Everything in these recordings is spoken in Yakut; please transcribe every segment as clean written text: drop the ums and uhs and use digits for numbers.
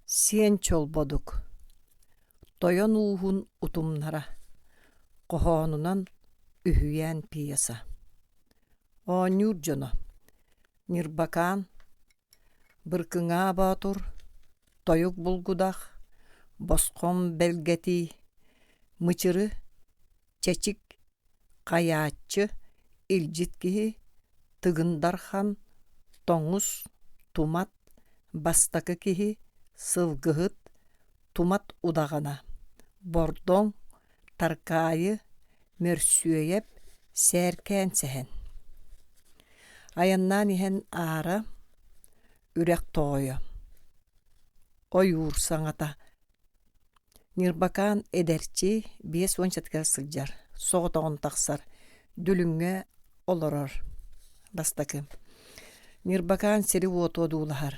Сиэн Чолбодук Тойон ууһун утумнара Хоһоонунан үһүйээн пьеса Оонньуур дьоно Ньырбакаан, Быркыҥаа Боотур, Тойук Булгудах, Босхом Бэлгэтий, Мычыры, Чэчик, Хайааччы, Илдьит киһи, Тыгын Дархан, Тоҥус, Тумат, Бастакы киһи, Сылгыһыт, Тумат удаҕана, Бордоҥ, Таркаайы, Мөрсүөйэп, Сээркээн Сэһэн Айаннаан иһэн аара Үрэх тоҕойо Ойуур саҥата Ньырбакаан эдэрчи 50-тыгар сылдьар, соҕотоҕун тахсар, дүлүҥҥэ олорор. Бастакы. Ньырбакаан сири-уоту одуулаһар.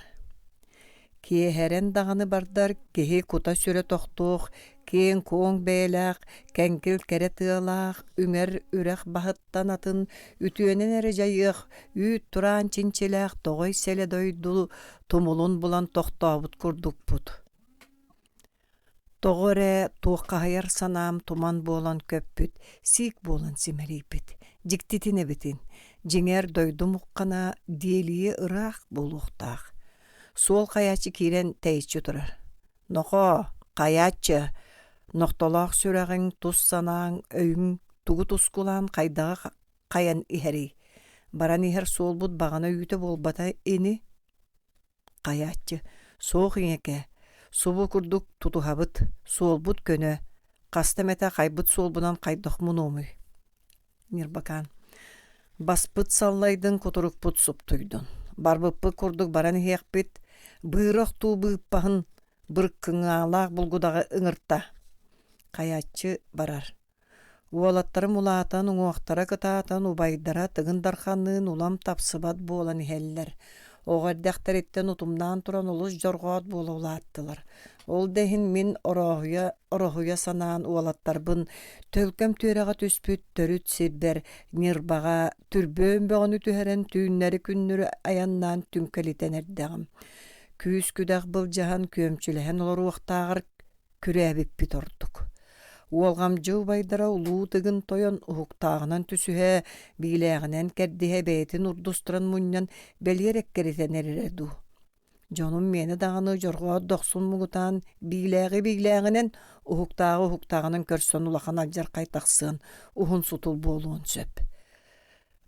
Киэһэрэн даҕаны бардар киһи кута-сүрэ тохтуох, киэҥ-куоҥ бэйэлээх, кэҥкил кэрэ тыалаах, үҥэр үрэх баһыттан атын, үтүөнэн эрэ дьайыах, үүт тураан чинчилээх тоҕой сэлэ дойду тумулун булан тохтообут курдукпут. Тоҕо эрэ туоххаһыйар санаам туман буолан көппүт, сиик буолан симэлийбит. Дьиктитин эбитин, дьиҥэр дойдум уххана диэлийэ ыраах буолуохтаах. Суол хайааччы киирэн тэйиччи турар. Нохоо, хайааччы, нохтолоох сүрэҕиҥ, тус санааҥ, өйүҥ тугу тускулаан хайдаҕы хайан иһэрий? Баран иһэр суолбут баҕана үүтэ буолбата ини Хайааччы, суох ийэкээ, субу курдук тутуһабыт, суолбут көнө, хаста эмэтэ хайбыт суолбунан хайдах мунуомуй Ньырбакаан Баспыт саллайдын, кутурукпут суптуйдун. Барбыппыт курдук баран иһиэхпит, быыра охтуу быыппаһын быркыҥаалаах булгудаҕы ыҥырта. Хайааччы барар. Уолаттарым улаатан, уҥуохтара кытаатан, убайдара Тыгын Дарханныын улам тапсыбат буолан иһэллэр. Оҕо эрдэхтэриттэн утумнаан туран олус дьорҕоот буола улааттылар. Ол да иһин мин орооһуйа, ороһуйа санаан уолаттарбын төлкөм түөрэҕэ түспүт төрүт сирбэр Ньырбаҕа түрбүөн бөҕөнү түһэрэн түүннэри-күннэри айаннаан түҥкэлитэн эрдэҕим. Күүс-күдэх былдьаһан, күөмчүлэһэн олоруохтааҕар күрээбиппит ордук. Уолҕамдьы убайдара Улуу Тыгын Тойон уһуктааҕынан түсүһэ, биилээҕинэн кэрдиһэ бэйэтин урдустаран мунньан бэлиэр эккирэтэн эрэрэ дуу. Дьонум миэнэ даҕаны дьорҕоот дохсун муҥутаан биилээҕи биилээҕинэн, уһуктааҕы уһуктааҕынан көрсөн улахан алдьархай тахсыан, уһун сутул буолуон сөп.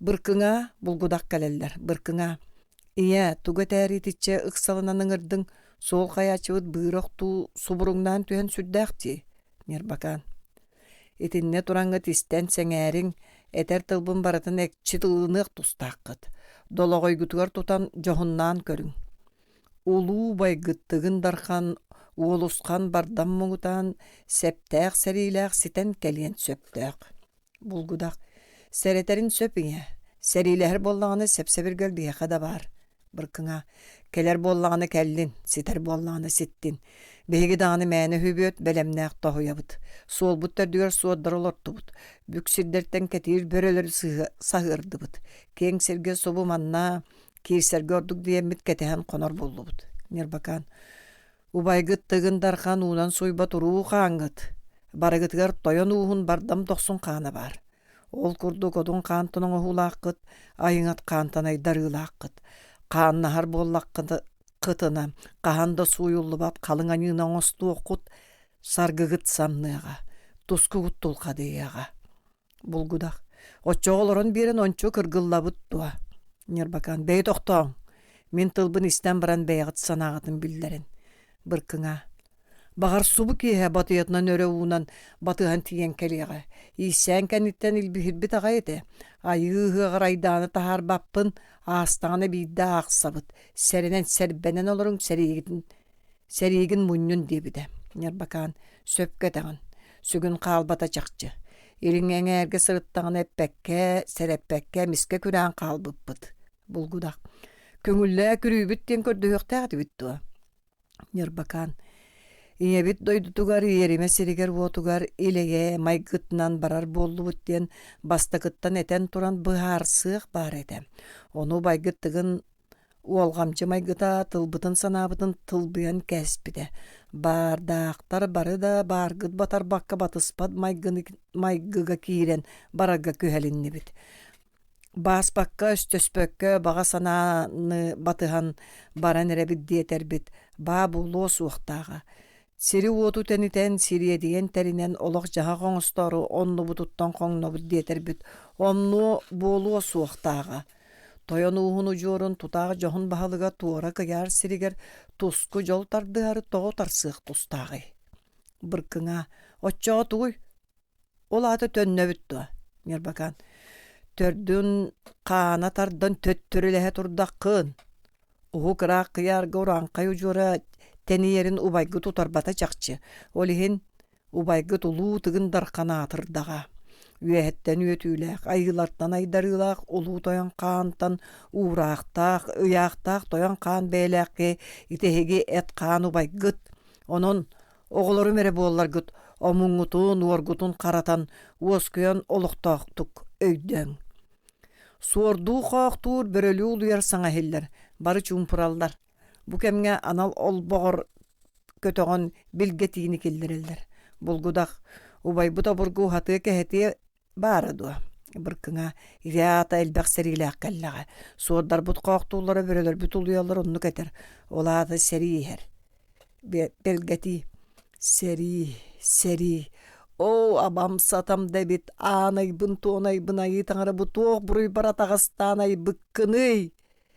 Быркыҥаа булгудах кэлэллэр, быркыҥаа. Ийээ, тугу этээри итиччэ ыксалынан ыҥырдыҥ, суол хайааччыбыт быыра охтуу субуруҥнаан түһэн сүрдээх дии, Ньырбакаан. Итиннэ тураҥҥыт истэн сэҥээриҥ, этэр тылбын барытын экчи тылыныах тустааххыт. Долоҕойгутугар тутан дьоһуннаан көрүҥ. Улуу убайгыт Тыгын Дархан уолусхан бардам муҥутаан, сэптээх сэриилээх ситэн кэлиэн сөптөөх. Булгудах «Сэрэтэрин сөп ийэ, сэриилэһэр буоллаҕына сэп-сэбиргэл биһиэхэ да баар, Быркыҥаа, кэлэр буоллаҕына кэллин, ситэр буоллаҕына ситтин. Биһиги даҕаны мээнэ үһүбүөт, бэлэмнээх тоһуйабыт. Суолбут төрдүгэр суордары олортубут, бүк сирдэртэн кэтиир бөрөлөрү саһыардыбыт. Киэҥ сиргэ субу манна киирсэргэ ордук диэммит кэтэһэн хонор буоллубут. Ньырбакаан Убайгыт Тыгын Дархан уунан суйбат уруу хааҥҥыт, барыгытыгар тойон ууһун бардам дохсун хаана баар. Ол курдук одун хаантан оҥоһуулааххыт, айыҥат хаантан айдарыылааххыт. Хааннаһар буоллаххытына, хаһан да сууйуллубат халыҥ аньыыны оҥостуоххут, саргыгыт самныаҕа, тускугут тулхадыйыаҕа. Булгудах. Оччоҕо олорон биэрэн ончу кыргыллабыт дуо? Ньырбакаан, бэйи тохтооҥ. Мин тылбын истэн баран бэйэҕит санааҕытын биллэрин. Быркыҥаа. Баҕар субу киэһэ батыйатынан өрө уунан батыһан тиийэн кэлиэҕэ. Ииссээн кэнниттэн илбиһирбит аҕай этэ. Айыы ыһыаҕар айдааны таһаарбаппын, аастаҕына биирдэ аахсабыт. Сэрэнэн сэрбэнэн олоруҥ сэриигитин Сэриигин мунньун диэбитэ. Ньырбакаан, сөпкө этэҕин, сүгүн хаалбата чахчы. Илиҥ эҥээргэ сырыттаҕына эппэккэ, сэрэппэккэ эмискэ күрээн хаалбыппыт. Булгудах. Көҥүллээ күрүүбүт диэн көрдөһүөхтээх этибит дуо? Ньырбакаан. Ийэбит дойдутугар иэримэ сиригэр-уотугар илэйэ майгытынан барар буоллубут диэн бастакыттан этэн туран быһаарсыах баар этэ. Ону убайгыт Тыгын. Уолҕамчы майгыта тылбытын-санаабытын тылбыйан кээспитэ. Баардаахтар бары да бааргыт батарбакка батыспат майгыны майгыга киирэн барарга күһэлиннибит. Бааспакка, өстөспөккө баҕа санааны батыһан баран эрэбит диэтэрбит, баа буолуо суохтааҕа. Сири-уоту тэнитэн, сириэдийэн тэринэн олох-дьаһах оҥостоору оннубутуттан хоҥнобут диэтэрбит, оннуо буолуо суохтааҕа. Тойон ууһун удьуорун тутаах дьоһун баһылыга туора кыйаар сиригэр туску дьол тардыһары тоҕо тарсыах тустааҕый? Быркыҥаа, оччоҕо тугуй? Ол аата төннөбүт дуо? Ньырбакаан төрдүн хаана тардан төттөрүлэһэ турдаххын. Уһук ыраах кыйаарга урааҥхай удьуора тэнийэрин убайгыт утарбата чахчы. Ол иһин убайгыт улуу Тыгын Дархан аатырдаҕа. Үөһэттэн үөтүүлээх, айыылартан айдарыылаах улуу тойон хаантан уураахтаах, ыйаахтаах тойон хаан бэйэлээх киһи ити эһиги эт-хаан убайгыт. Онон Оҕолорум эрэ буолларгыт омуҥҥутун, уоргутун харатан, уоскуйан олохтоохтук өйдөөҥ. Суордуу хоохтуур, бөрөлүү улуйар саҥа иһиллэр, бары чуумпураллар. Бу кэмҥэ анал олбоҕор көтөҕөн билгэтиини киллэрэллэр. Булгудах, убайбыт обургу уһатыа-кэһэтиэ Баара дуо, Быркыҥа, ити аата элбэх сэриилээх кэллэҕэ, суордарбыт хоохтууллара, бөрөлөрбүт улуйаллар оннук этэр, ол аата сэрии иһэр. Бэлгэтии, сэрии, сэрии, оо, абам-сатам да эбит, аанайбын-туонайбын айыы таҥара бу туох буруйбар атаҕастаан айбыккыный?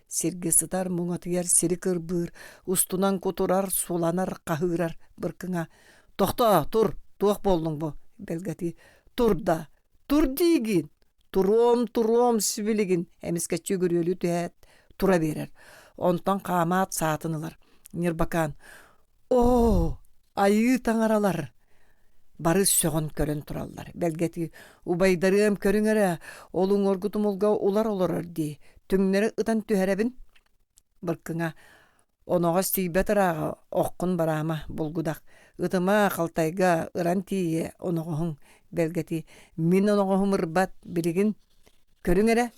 Сиргэ сытар муҥатыйар сири кырбыыр, устунан кутурар, суланар, хаһыырар Быркыҥа: «Тохтоо, тур, туох буоллуҥ бу?» Бэлгэтии: «Тур да, тур диигин, туруом, туруом сибилигин» эмискэччи үгүрүөлүү түһээт, тура биэрэр. Онтон хаамаат саатын ылар. Ньырбакаан: Оо, айыы таҥаралар! Бары сөҕөн көрөн тураллар. Бэлгэтии убайдарыам көрүҥ эрэ, ол уҥуоргу тумулга улар олорор дии, түҥнэри ытан түһэрэбин. Быркыҥа оноҕос тиийбэт ырааҕа, оххун бараама, булгудах. Ытыма, халтайга, ыран тиийиэ, оноҕоһуҥ. Бэлгэтии мин оноҕоһум ырбат, билигин көрүҥ эрэ.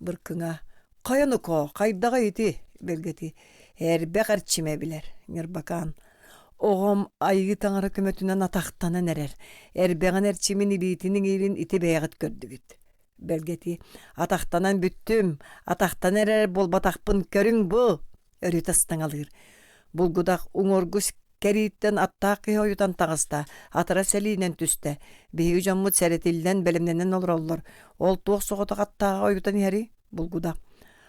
Быркыҥа: «Хайа нокоо, хайдаҕый ити?» Бэлгэтии: «Эрбэх эрчимэ билэр, Ньырбакаан. Оҕом айыы таҥара көмөтүнэн атахтанан эрэр. Эрбэҕин эрчимин илиитин иҥиирин ити бэйэҕит көрдүгүт». Бэлгэтии: «Атахтанан бүттүм, атахтанан эрэр буолбатахпын көрүҥ бу!» өрүтэ ыстаҥалыыр. Булгудах уҥуоргу кэрииттэн аттаах киһи ойутан таҕыста, атара сэлиинэн түстэ. Биһиги дьоммут сэрэтиллэн, бэлэмнэнэн олороллор. Ол туох соҕотох аттааҕа ойутан иһэрий? Булгудах.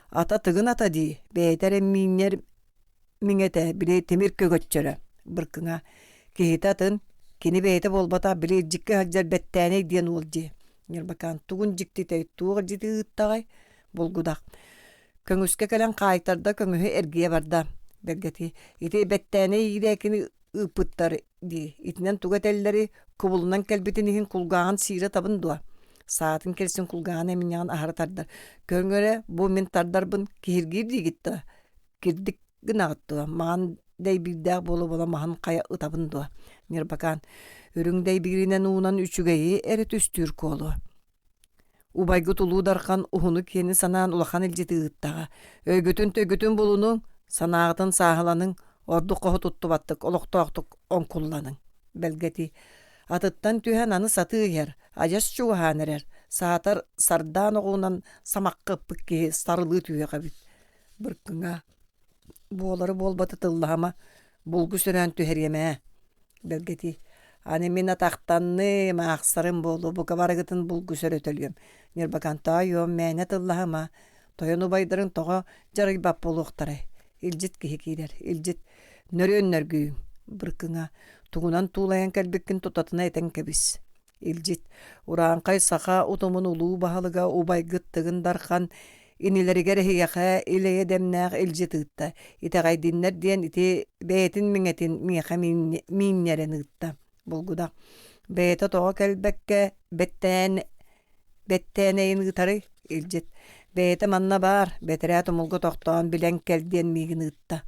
Ата тыгын ата дии, бэйэтэ эрэ миинньэр миҥэтэ, били тимир көгөччөрө. Быркыҥа. Киһитэ атын, кини бэйэтэ буолбатах, били илдьиккэ сылдьар Бэттээнэй диэн уол дии. Ньырбакаан тугун дьиктитэй, туох илдьити ыыттаҕай? Булгудах. Көҥүскэ кэлэн хаайтарда, көҥүһү эргийэ барда. Бэргэтии ити Бэттээнэй иирээкини ыыппыттар дии, итинэн тугу этэллэрий, кубулунан кэлбитин иһин кулгааҕын сиирэ табын дуо? Саатын кэлсин кулгааҕын эминньэҕин аһара тардар. Көрүҥ эрэ, бу мин тардарбын киһиргиир диигит дуо? Кирдик гынаҕыт дуо? Маҕан дэйбиирдээх буола-буола маһын хайа ытабын дуо? Ньырбакаан үрүҥ дэйбииринэн уунан үчүгэйи эрэ түстүүр куолу. Убайгыт Улуу Дархан уһуну-киэни санаан улахан илдьити ыыттаҕа. Өйгүтүн-төйгүтүн булунуҥ, санааҕытын сааһыланыҥ, ордук хоһу туттубаттык, олохтоохтук оҥкулланыҥ. Бэлгэтии. Атыттан түһэн аны сатыы иһэр, адьас чугаһаан эрэр, саатар сардаан оҕунан самахха ыппыт киһи сарылыы түһүөх эбит. Быркыҥа. Буолары-буолбаты тыллаһыма, булгу сөрөөн түһэриэм ээ Бэлгэтии аны мин атахтанныым, аахсарым буолуо, бука барыгытын булгу сөрөтөлүөм. Ньырбакаан тоойуом, мээнэ тыллаһыма, тойон убайдарыҥ тоҕо дьарыйбат буолуохтарай? Илдьит киһи киирэр, илдьит. Нөрүөн нөргүйүҥ, Быркыҥа, тугунан туулайан кэлбиккин тутатына этэн кэбис. Илдьит, урааҥхай саха утумун улуу баһылыга убайгыт Тыгын Дархан инилэригэр эһиэхэ ил-эйэ дэмнээх илдьит ыытта. Итэҕэйдиннэр диэн ити бэйэтин миҥэтин миэхэ мииннэрэн ыытта. Булгудах. Бэйэтэ тоҕо кэлбэккэ бэттээн бэттээнэйин ыытарый? Илдьит. Бэйэтэ манна баар, бэтэрээ тумулга тохтоон билэн кэл диэн миигин ыытта.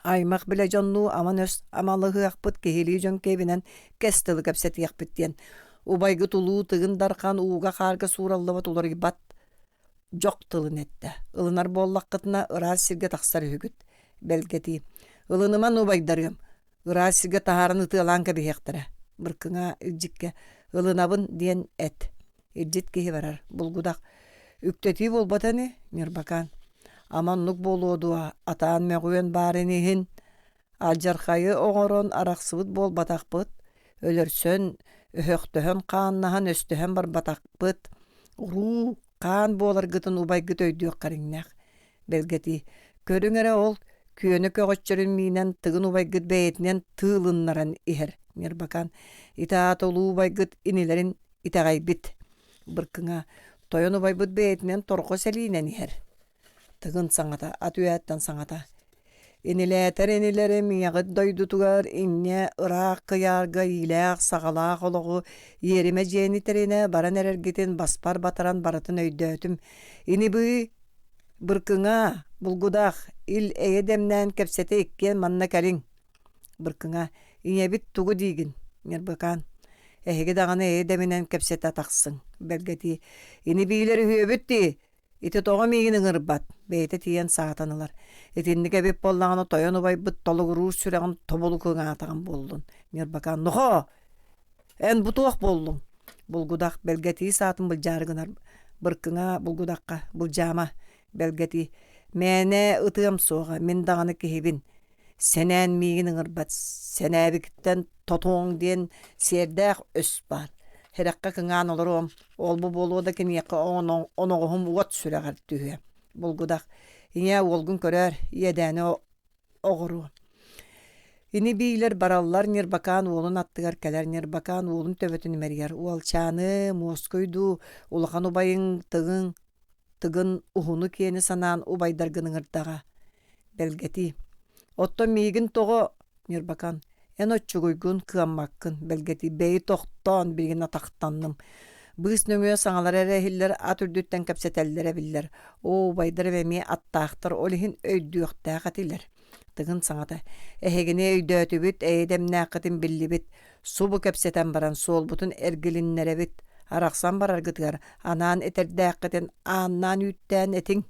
Аймах билэ дьоннуу аман өс амалыһыахпыт, киһилии дьон киэбинэн кэс тылы кэпсэтиэхпит диэн. Убайгыт Улуу Тыгын Дархан ууга-хаарга суураллыбат уларыйбат. Дьох тылын эттэ: «Ылынар буоллаххытына, ыраас сиргэ тахсар үһүгүт» бэлгэтии. «Ылыныман убайдарыам, ыраас сиргэ таһааран ытыалаан кэбиһиэхтэрэ» Быркыҥаа илдьиккэ «Ылынабын» диэн эт. Илдьит киһи барар, булгудах «Үктэтии буолбата ини, Ньырбакаан. Ама оннук буолуо дуо, атаан мөҕүөн баарын иһин Алдьархайы оҥорон арахсыбыт буолбатахпыт, өлөрсөн, өһөхтөһөн хааннаһан өстөһөн барбатахпыт, уруу, хаан буоларгытын убайгыт өйдүөх кэриҥнээх. Бэлгэтии, көрүҥ эрэ ол күөнэ көҕөччөрүн миинэн Тыгын убайгыт бэйэтинэн тыылыннаран иһэр Ньырбакаан. Ити аата улуу убайгыт инилэрин итэҕэйбит. Быркыҥа, тойон убайбыт бэйэтинэн торҕо сэлиинэн иһэр. Тыгын саҥата, ат үөһэттэн саҥата: «Инилээтэр инилэрим ийэҕит дойдутугар инньэ ыраах кыйаарга иилээх-саҕалаах олоҕу иэримэ дьиэни тэринэ баран эрэргитин баспар батаран барытын өйдөөтүм. Ини-быы Быркыҥаа, Булгудах, ил-эйэ дэмнээн кэпсэтэ иккиэн манна кэлиҥ». Быркыҥа: «Ийэбит тугу диигин?» Ньырбакаан: «Эһиги даҕаны эйэ дэминэн кэпсэтэ тахсыҥ». Бэлгэтии: «Ини-биилэр үһүөбүт дии, Ити тоҕо миигин ыҥырбат, бэйэтэ тиийэн саатан ылар. Итинник эбит буоллаҕына тойон убайбыт толугуруур сүрэҕин тобулу кыҥаатаҕым буоллун. Ньырбакаан нохоо! Эн бу туох буоллуҥ? Булгудах бэлгэтии саатын былдьаары гынар. Быркыҥа булгудахха былдьаама. Бэлгэтии. Мээнэ ытыам суоҕа, мин даҕаны киһибин. Сэнээн миигин ыҥырбат, сэнээбикиттэн тотуоҥ диэн сиэрдээх өс баар. Һэрэххэ кыҥаан олоруом, ол-бу буолуо да киниэхэ оноҕоһум уот сүрэҕэр түһүө. Булгудах, ийээ уолгун көрөөр, иэдээни оҕоруо. Ини-биилэр бараллар Ньырбакаан уолун аттыгар кэлэр Ньырбакаан уолун төбөтүн имэрийэр. Уолчааны, муоскуй дуу, улахан убайыҥ тыгыҥ, тыгын уһуну-киэни санаан убайдаргын ыҥырдаҕа. Бэлгэтии. Оттон миигин тоҕо Ньырбакан, эн оччугуйгун кыаммаккын, бэлгэтии, бэйи тохтоон билигин атахтанным. Быыс нөҥүө саҥалара эрэ иһиллэр, ат үрдүттэн кэпсэтэллэрэ биллэр. Оо, убайдарым эмиэ аттаахтар, ол иһин өйдүөхтээх этилэр. Тыгын саҥата, эһигини өйдөөтүбүт, эйэ-дэмнээххитин биллибит. Субу кэпсэтэн баран суолбутун эргилиннэрэбит. Арахсан бараргытыгар анаан этэрдээххитин ааннаан үүттээн этиҥ.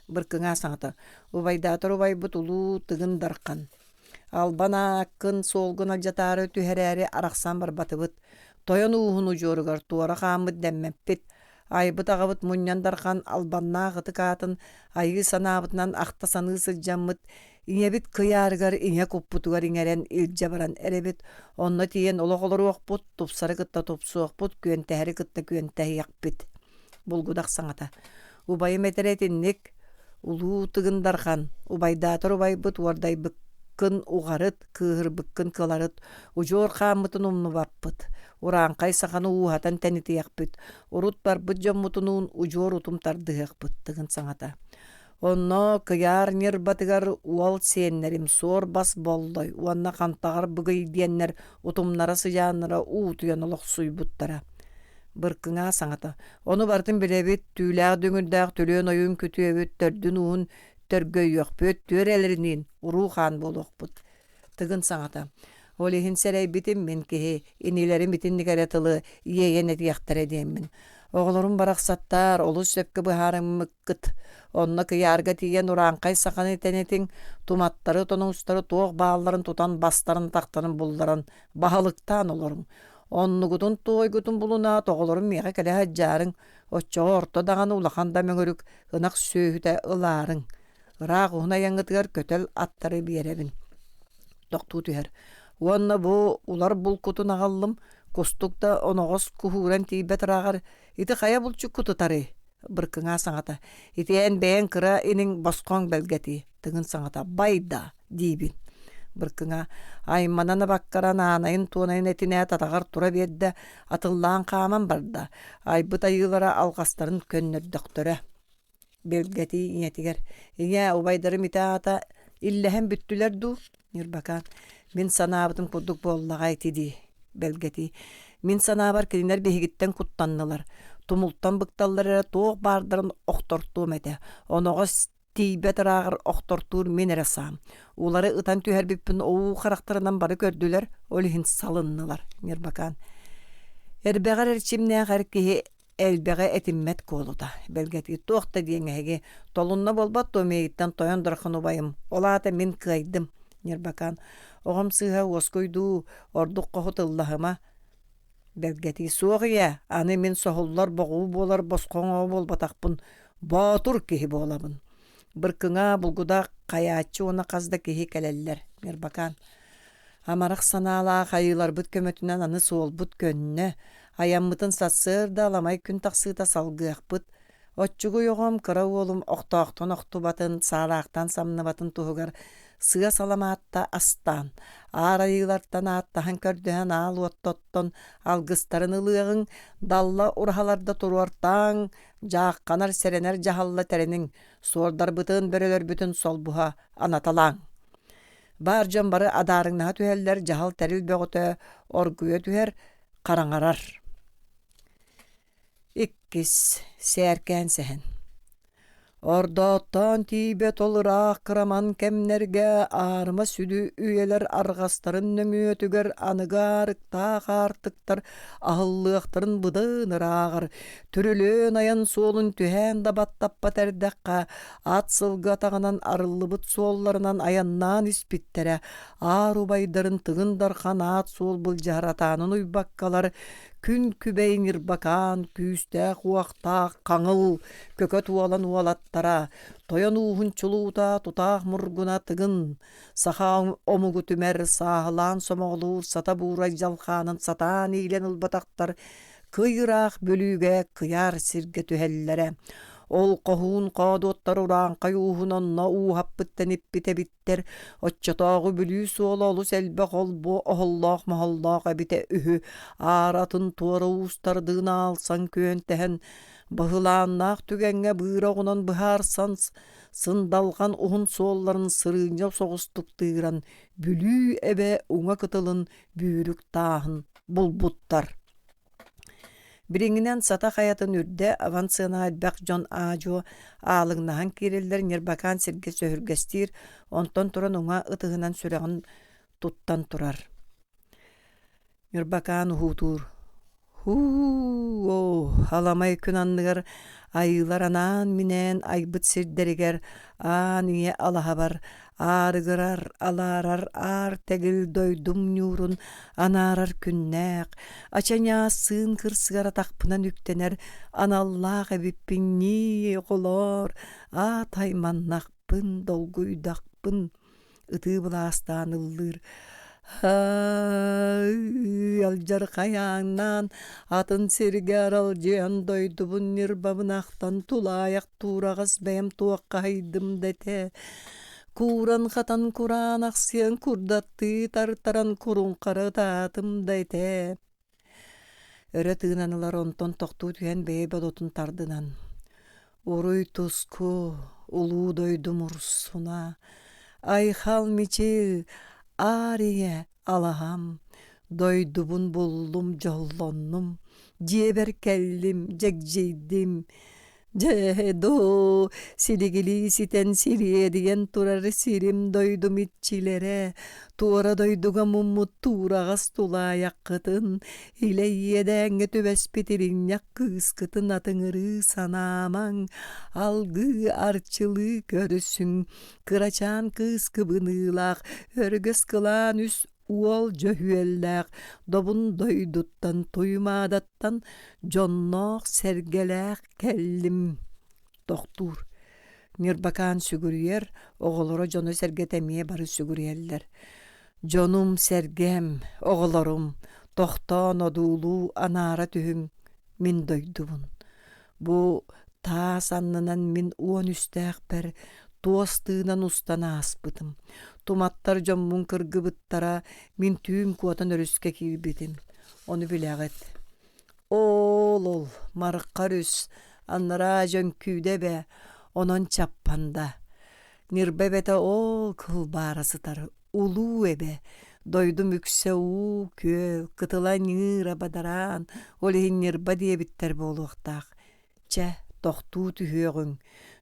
Быркыҥаа саҥата: «Убайдаатар убайбыт улуу Тыгын Дархан, албан ааккын суолгун алдьатаары түһэрээри арахсан барбатыбыт. Тойон ууһун удьуоругар туора хааммыт дэммэппит. Айбыт аҕабыт Мунньан Дархан албаннаах ытык аатын айыы санаабытынан ахта саныы сылдьаммыт, ийэбит кыйаарыгар ийэ куппутугар иҥэрэн илдьэ баран эрэбит. Онно тиийэн олох олоруохпут, тупсары кытта тупсуохпут, күөнтэһэри кытта күөнтэһиэхпит» Булгудах саҥата: «Убайым этэрэ итинник, улуу Тыгын Дархан, убайдаатар убайбыт уордайбыккын уҕарыт, кыыһырбыккын кыларыт, удьуор хааммытын умнубаппыт, урааҥхай саханы ууһатан тэнитиэхпит, урут барбыт дьоммутунуун удьуор утум тардыһыахпыт» Тыгын саҥата. Онно Кыйаар Ньырбатыгар уол сиэннэрим Суор Бас Боллой уонна Хантаҕар Быгый диэннэр утумнара-сыдьааннара уутуйан олохсуйбуттара. Быркыҥаа саҥата: «Ону барытын билэбит, түүлээх дүҥүрдээх түлүөн ойуун күтүөбүт, төрдүн-ууһун төргөйүөхпүт, түөрэлэриниин уруу-хаан буолуохпут». Тыгын саҥата: «Ол иһин сэрэйбитим мин киһи, инилэрим итинник эрэ тылы иэйэн этиэхтэрэ диэммин. Оҕолорум барахсаттаар, олус сөпкө быһаарыммыккыт. Онно кыйаарга тиийэн урааҥхай саханы тэнитиҥ, туматтары, тоноустары туох баалларын тутан бастарын-атахтарын булларан баһылыктаан олоруҥ. Оннугутун туойгутун булунаат, оҕолорум миэхэ кэлэ сылдьаарыҥ, оччоҕо орто даҕаны улахан да мөҥүрүк ынах сүөһүтэ ылаарыҥ. Ыраах уһун айаҥҥытыгар көтөл аттары биэрэбин. Тохтуу түһэр. Уонна бу улар булкутун аҕаллым, кустук да оноҕос куһууран тиийбэт ырааҕар ити хайа булчукку тутарый? Быркыҥаа саҥата. Ити эн бэйэҥ кыра иниҥ босхоҥ бэлгэтии. Тыгын саҥата. Бай да диибин. Быркыҥа айманан абаккаран аанайын-туонайын этинээт атаҕар тура биэрдэ, атыллаан хааман барда, айбыт айыылара алҕастарын көннөрдөхтөрө. Бэлгэтии ийэтигэр: «Ийээ, убайдарым ити аата иллэһэн бүттүлэр дуу?» Ньырбакаан: «Мин санаабытым курдук буоллаҕа ити дии». Бэлгэтии: «Мин санаабар кинилэр биһигиттэн куттаннылар. Тумултан быкталлар эрэ туох баардарын охтортуом этэ. Оноҕос тиийбэт ырааҕар охтортуур мин эрэ саам. Улары ытан түһэрбиппин уу харахтарынан бары көрдүлэр, ол иһин салыннылар. Ньырбакаан. Эрбэҕэр эрчимнээх эр киһи. Элбэҕи этиммэт куолута, бэлгэтии туох да диэҥ эһиги, толунна буолбат дуо миигиттэн тойон дархан убайым, ол аата мин кыайдым, Ньырбакаан, оҕом сыыһа уоскуйдуу, ордук хоһу тыллаһыма, бэлгэтии суох ийээ, аны мин соһуллар боҕуу буолар босхоҥ оҕо буолбатахпын, боотур киһи буолабын. Быркыҥа, булгудах, хайааччы уонна хас да киһи кэлэллэр, Ньырбакаан. Амарах санаалаах айыыларбыт көмөтүнэн аны суолбут көннө, айаммытын сарсыарда аламай күн тахсыыта салгыахпыт. Оччугуй оҕом, кыра уолум охтоохтон охтубатын, саалаахтан самныбатын туһугар сыа саламаатта астаан, аар айыылартан ааттаһан көрдөһөн аал уоттоттон алгыстарын ылыаҕыҥ, далла ураһаларда туруортааҥ, дьаахханар сэрэнэр дьаһалла тэриниҥ, суордарбытын, бөрөлөрбүтүн солбуһа анаталааҥ. Баар дьон бары адаарыҥнаһа түһэллэр, дьаһал-тэрил бөҕөтө оргуйа түһэр, хараҥарар. Иккис Сээркээн сэһэн Ордооттоон тиийбэт ол ыраах кыраман кэмнэргэ аарыма сүдү үйэлэр арҕастарын нөҥүөтүгэр аныгы аарыктаах аартыктар аһыллыахтарын быдан ырааҕар түрүлүөн айан суолун түһээн да баттаппат эрдэххэ ат сылгы атаҕынан арыллыбыт суолларынан айаннаан испиттэрэ аар убайдарын Тыгын Дархан аат суол былдьаһар атаанын уйбаккалар күн күбэй ньырбакаан күүстээх уохтаах хаҥыл көкөт уолан уолаттара тойон ууһун чулуута тутаах мургуна Тыгын саха омугу түмэр сааһылаан сомоҕолуур сата буурай дьалхаанын сатаан иилэн ылбатахтар кый ыраах Бүлүүгэ кыйаар сиргэ түһэллэрэ. Ол хоһуун хоодуоттар урааҥхай ууһун онно ууһаппыт тэниппит эбиттэр. Оччотооҕу Бүлүү суола олус элбэх ол-бу оһоллоох-моһоллоох эбитэ үһү. Ааратын туора уустардыын аалсан күөнтэһэн, быһылааннаах түгэҥҥэ быыра оҕунан быһаарсан, сындалҕан уһун суолларын сырыынньа соҕустук тыыран, Бүлүү эбэ уҥа кытылын бүүрүк тааһын булбуттар. Билиҥҥинэн Сата хайатын үрдэ авансыанаҕа элбэх дьон аа-дьуо аалыҥнаһан киирэллэр Ньырбакаан сиргэ сөһүргэстиир, онтон туран уҥа ытыһынан сүрэҕин туттан турар. Ньырбакаан уһуутуур: «Һуу-оо, аламай күн анныгар айыылар анаан-минээн айбыт сирдэригэр аан ийэ алаһабар аарыгырар, алаарар аар тэгил дойдум ньуурун анаарар күннээх, ачаньаас сыын кырсыгар атахпынан үктэнэр аналлаах эбиппин ньии, оҕолоор, аат айманнахпын, долгуйдахпын ытыы былаастаан ыллыыр алдьархай ааҥнаан атын сиргэ аралдьыйан дойдубун ньырбабын ахтан тулаайах туураҕас бэйэм туоххаһыйдым да этэ кууран-хатан кураанахсыйан курдаттыы тартаран куруҥхара ытаатым да этэ Өрө тыынан ылар, онтон тохтуу түһэн бэйэ бодотун тардынан: «Уруй-туску, улуу дойдум урсуна, айхал-мичил, аар ийэ алаһам, дойдубун буллум, дьоллоннум, дьиэбэр кэллим, дьэгдьийдим, Дьэ, доо, силигилии ситэн сириэдийэн турар сирим-дойдум иччилэрэ, туора дойдуга муммут туураҕас тулаайаххытын, илэ иэдээҥҥэ түбэспит иринньэх кыыскытын атыҥырыы санаамаҥ, алгыы арчылыы көрүсүҥ, кырачаан кыыс кыбыныылаах, өргөс кылаан үс уол дьөһүөллээх добун дойдуттан Туймаадаттан дьонноох-сэргэлээх кэллим тохтуур Ньырбакаан сүгүрүйэр, оҕолоро дьоно-сэргэтэ эмиэ бары сүгүрүйэллэр. Дьонум-сэргэм, оҕолорум, тохтоон одуулуу анаара түһүҥ мин дойдубун. Бу таас аннынан мин 13-тээхпэр туос тыынан устан ааспытым. Туматтар дьоммун кыргыбыттара, мин түүн куотан өрүскэ киирбитим. Ону билэҕит. Оол-ол, Марха өрүс, анараа Дьөҥкүүдэ эбэ, онон Чаппанда. Ньырба эбэтэ оол кылбаара сытар, улуу эбэ, дойдум үксэ уу күөл, кытыла ньыыра бадараан, ол иһин ньырба диэбиттэр буолуохтаах. Чэ, тохтуу түһүөҕүҥ,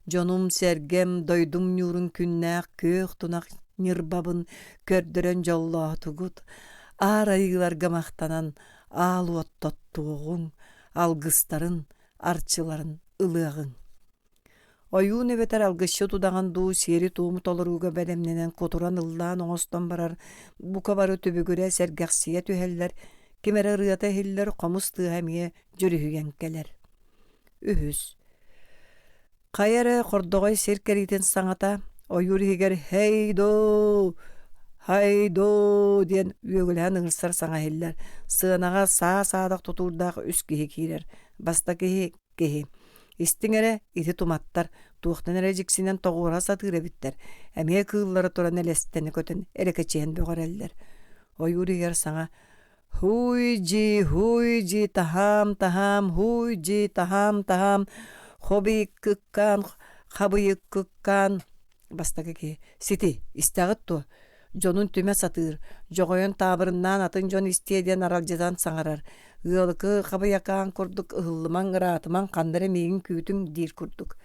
дьонум-сэргэм, дойдум ньуурун күннээх күөх тунах ньырбабын көрдөрөн дьоллоотугут, аар айыыларга махтанан аал уот тоттуоҕуҥ, алгыстарын. арчыларын ылыаҕыҥ. Ойуун эбэтэр алгысчыт удаҕан дуу сиэри-туому толорууга бэлэмнэнэн кутуран ыллаан оҥостон барар, бука бары түбүгүрэ, сэргэхсийэ түһэллэр, ким эрэ ырыата иһиллэр, хомус тыаһа эмиэ дьүрүһүйэн кэлэр. Үһүс. Хайа эрэ хордоҕой сир кэриитин саҥата ойуур иһигэр «Һэй-доо! Һай-доо!» диэн үөгүлэһэн ыҥырсар саҥа иһиллэр. Сыанаҕа саа-саадах тутуурдаах үс киһи киирэр. Бастакы киһи киһи «Истиҥ эрэ, ити туматтар, туохтан эрэ дьиксинэн тоҕуора сатыыр эбиттэр, эмиэ кыыллара туран элэстэнэ көтөн эрэкэчиһэн бөҕөрөллөр». Ойуур иһигэр саҥа «Һуй-дьи, һуй-дьи, таһаам-таһаам, һуй-дьи, таһаам-таһаам, хобийыккыккаан, хабыйыккыккаан» Бастакы киһи «Сити, истэҕит дуо? Дьонун түмэ сатыыр, дьоҕойон таабырыннаан атын дьон истиэ диэн аралдьытан саҥарар, ыалыкы хабыйакаан курдук ыһыллымаҥ, ыраатымаҥ, ханна эрэ миигин күүтүҥ диир курдук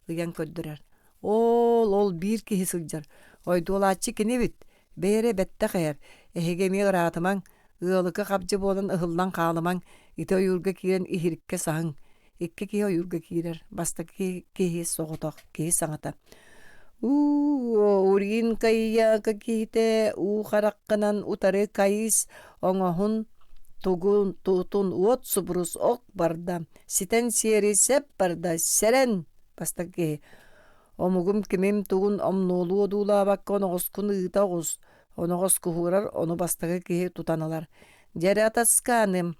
ыйан көрдөрөр. Оол, ол биир киһи сылдьар, ойдуолааччы кини эбит, бэйэ эрэ бэттэх иһэр, эһиги эмиэ ыраатымаҥ, ыалыкы хабдьы буолан ыһыллан хаалымаҥ, ити ойуурга киирэн иһириккэ саһыҥ, Икки киһи ойуурга киирэр, бастакы киһи соҕотох, киһи саҥата: «Уу, Уринка-Ияка киһитэ уу хараххынан утары кайыс, оҥоһун тугун тутун уот субурус ок барда, ситэн сиэри сэп барда, сэрэн!» Бастакы киһи: «Омугум кимим тугун омнуолуу одуулаабакка оноҕоскун ыыта оҕус, оноҕос куһуурар, ону бастакы киһи тутан ылар. Дьэрэ атаскааным,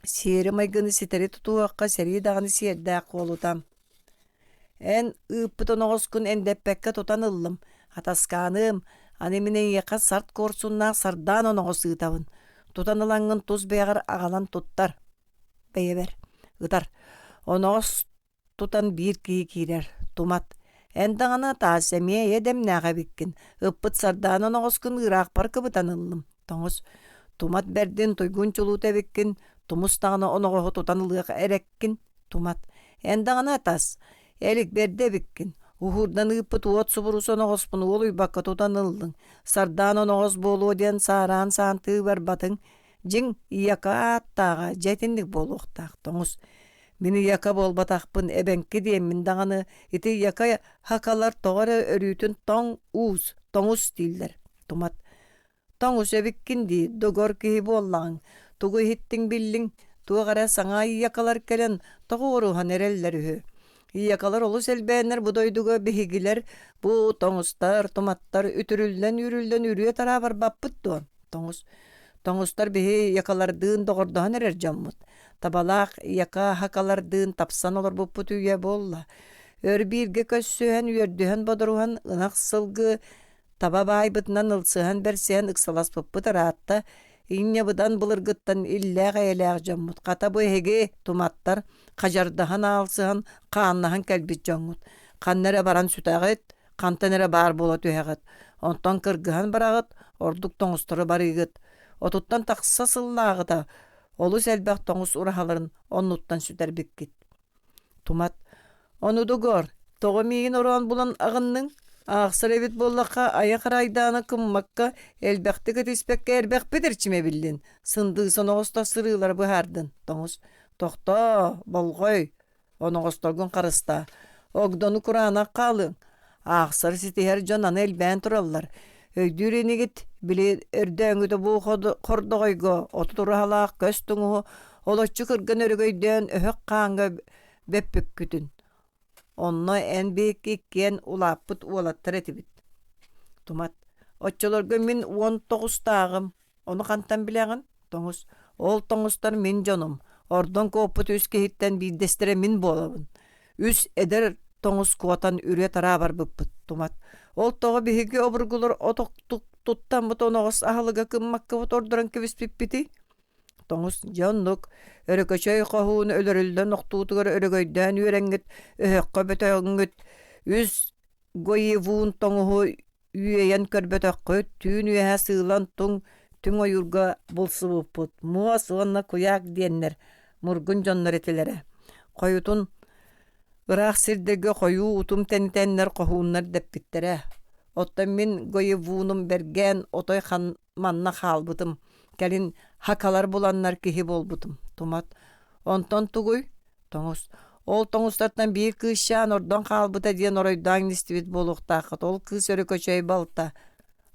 Сиэри-майгыны ситэри тутуһуохха сэрии даҕаны сиэрдээх куолута. Эн ыыппыт оноҕоскун эндэппэккэ тутан ыллым, атаскааныым, аны мин эйиэхэ сарт куорсуннаах сардаан оноҕос ыытабын. Тутан ылаҥҥын тус бэйэҕэр аҕалан туттар. Бэйэбэр. Ытар. Оноҕос тутан биир киһи киирэр, тумат: «Эн даҕаны таас эмиэ эйэ дэмнээх эбиккин, ыппыт сардаана оноҕоскун ыыраахпар кыбытан ыллым, тоҥус. Тумат бэрдин туйгун чулуута эбиккин, тумус даҕаны оноҕоһу тутан ылыах эрэккин, тумат. Эн даҕаны атас, элик бэрдэ эбиккин, уһуурдан ыыппыт уот субурус оноҕоспун уолуйбакка тутан ыллыҥ, сардаана оноҕос буолуо диэн саараан саантыы барбатыҥ, дьиҥ ийэкэ ааттааҕа дьэ итинник буолуохтаах, тоҥус. Мин яка буолбатахпын, эбэҥки диэммин даҕаны, ити яка хакалар тоҕо эрэ өрүүтүн тоҥ уус, тоҥус дииллэр. Тумат. Тоҥус эбиккин дии, догор киһи буоллаҕыҥ. Тугу иһиттиҥ биллиҥ, туох эрэ саҥа якалар кэлэн тоҕо уоруһан эрэллэр үһү. Якалар олус элбээннэр бу дойдуга биһигилэр бу тоҥустар, туматтар үтүрүллэн-үүрүллэн үрүө-тараа барбаппыт дуо? Тоҥус. Тоҥустар биһи якалардыын доҕордоһон эрэр дьоммут. Табалаах яка-хакалардыын тапсан олорбуппут үйэ буолла. Өр бииргэ көрсүһэн, үөрдүһэн-бодоруһан, ынах сылгы таба баайбытынан ылсыһан-бэрсиһэн ыксаласпыппыт ыраатта. Инньэ быдан былыргыттан иллээх-эйэлээх дьоммут. Хата бу эһиги, туматтар, хадьардаһан аалсыһан, хааннаһан кэлбит дьоҥҥут. Ханна эрэ баран сүтэҕит, хантан эрэ баар буола түһэҕит. Онтон кыргыһан бараҕыт, ордук тоҥустору барыыгыт. Отуттан тахса сыллааҕыта Олус элбэх тоҥус ураһаларын оннуттан сүтэрбиккит. Тумат «Ону дугор, тоҕо миигин ороон булан аҕынныҥ? Аахсар эбит буоллахха, айах ырайдаана кыммакка, элбэхтик этиспэккэ эрбэхпит эрчимэ биллин, сындыы соноҕосто сырыылары быһаардын, тоҥус. Тохтоо, болҕой, Оноҕосторгун харыстаа, огдону кураанах хаалыаҥ, аахсары ситиһэр дьон аны элбээн тураллар. Өйдүүр инигит, били өрдөөҥҥүтэ бу хордоҕойго 30 ураһалаах көс туҥуһу олоччу кырган өрөгөйдөөн өһөх хааҥҥа бөппүккүтүн. Онно эн биһикки иккиэн улааппыт уолаттар этибит. Тумат, оччолорго мин 19-тааҕым, Ону хантан билэҕин? Тоҥус. Ол тоҥустар мин дьонум. Ордон куоппут үс киһиттэн биирдэстэрэ мин буолабын. Үс эдэр тоҥус куотан үрүө-тараа барбыппыт, Тумат. Ол тоҕо биһиги обургулар от туттаммыт оноҕос аһылыга кыммаккабыт ордорон кэбиспиппитий? Тоҥус дьэ оннук Өрөкөчөй хоһуун өлөрүллэн охтуутугар өрөгөйдөөн үөрэҥҥит, өһөххө бөтөҥҥүт, үс Гоевуун тоҥуһу үөйэн көрбөтөххүт, түүн үөһэ сыылан туҥ түҥ ойуурга булсубуппут, муос уонна куйаак диэннэр мургун дьоннор этилэрэ. Хойутун ыраах сирдэргэ хойуу утум тэнитэннэр хоһууннар дэппиттэрэ. Оттон мин Гоевунум бэргээн отой хан манна хаалбытым. Кэлин хакалар буланнар киһи буолбутум. Тумат. Онтон тугуй? Тоҥус Ол тоҥустартан биир кыысчаан ордон хаалбыта диэн оройдоон истибит буолуохтааххыт. Ол кыыс Өрөкөчөй балта.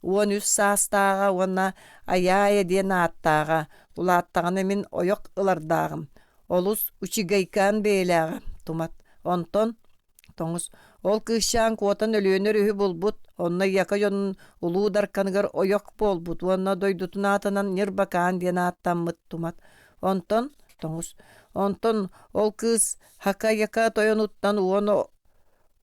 13 саастааҕа уонна Айаайа диэн ааттааҕа. Улааттаҕына мин ойох ылардааҕым. Олус учигайкаан бэйэлээҕэ. Тумат. Онтон Тоҥус Ол кыысчаан куотан Өлүөнэ өрүһү булбут, онно Яка дьонун Улуу Дарканыгар ойох буолбут уонна дойдутун аатынан Ньырбакаан диэн ааттаммыт Тумат. Онтон Тоҥус Онтон ол кыыс Хака-Яка тойонуттан уон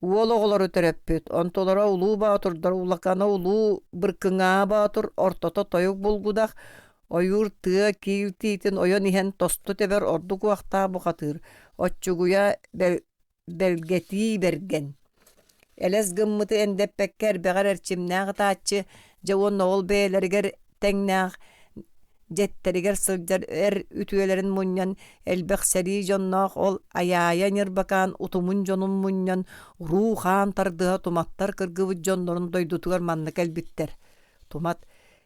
уол оҕолору төрөппүт, онтулара Улуу Боотурдар улахана Улуу Быркыҥаа Боотур, ортото Тойук Булгудах, Ойуур тыа киил тиитин ойон иһэн тосту тэбэр ордук уохтаах бухатыыр, оччугуйа бэлгэтии бэргэн Элэс гыммыты эндэппэккэ эрбэҕэр эрчимнээх ытааччы, дьэ уонна ол бэйэлэригэр тэҥнээх дьэттэригэр сылдьар эр үтүөлэрин мунньан, элбэх сэрии дьонноох ол Айаайа Ньырбакаан утумун дьонун мунньан, уруу-хаан тардыһа туматтар кыргыбыт дьоннорун дойдутугар манна кэлбиттэр. Тумат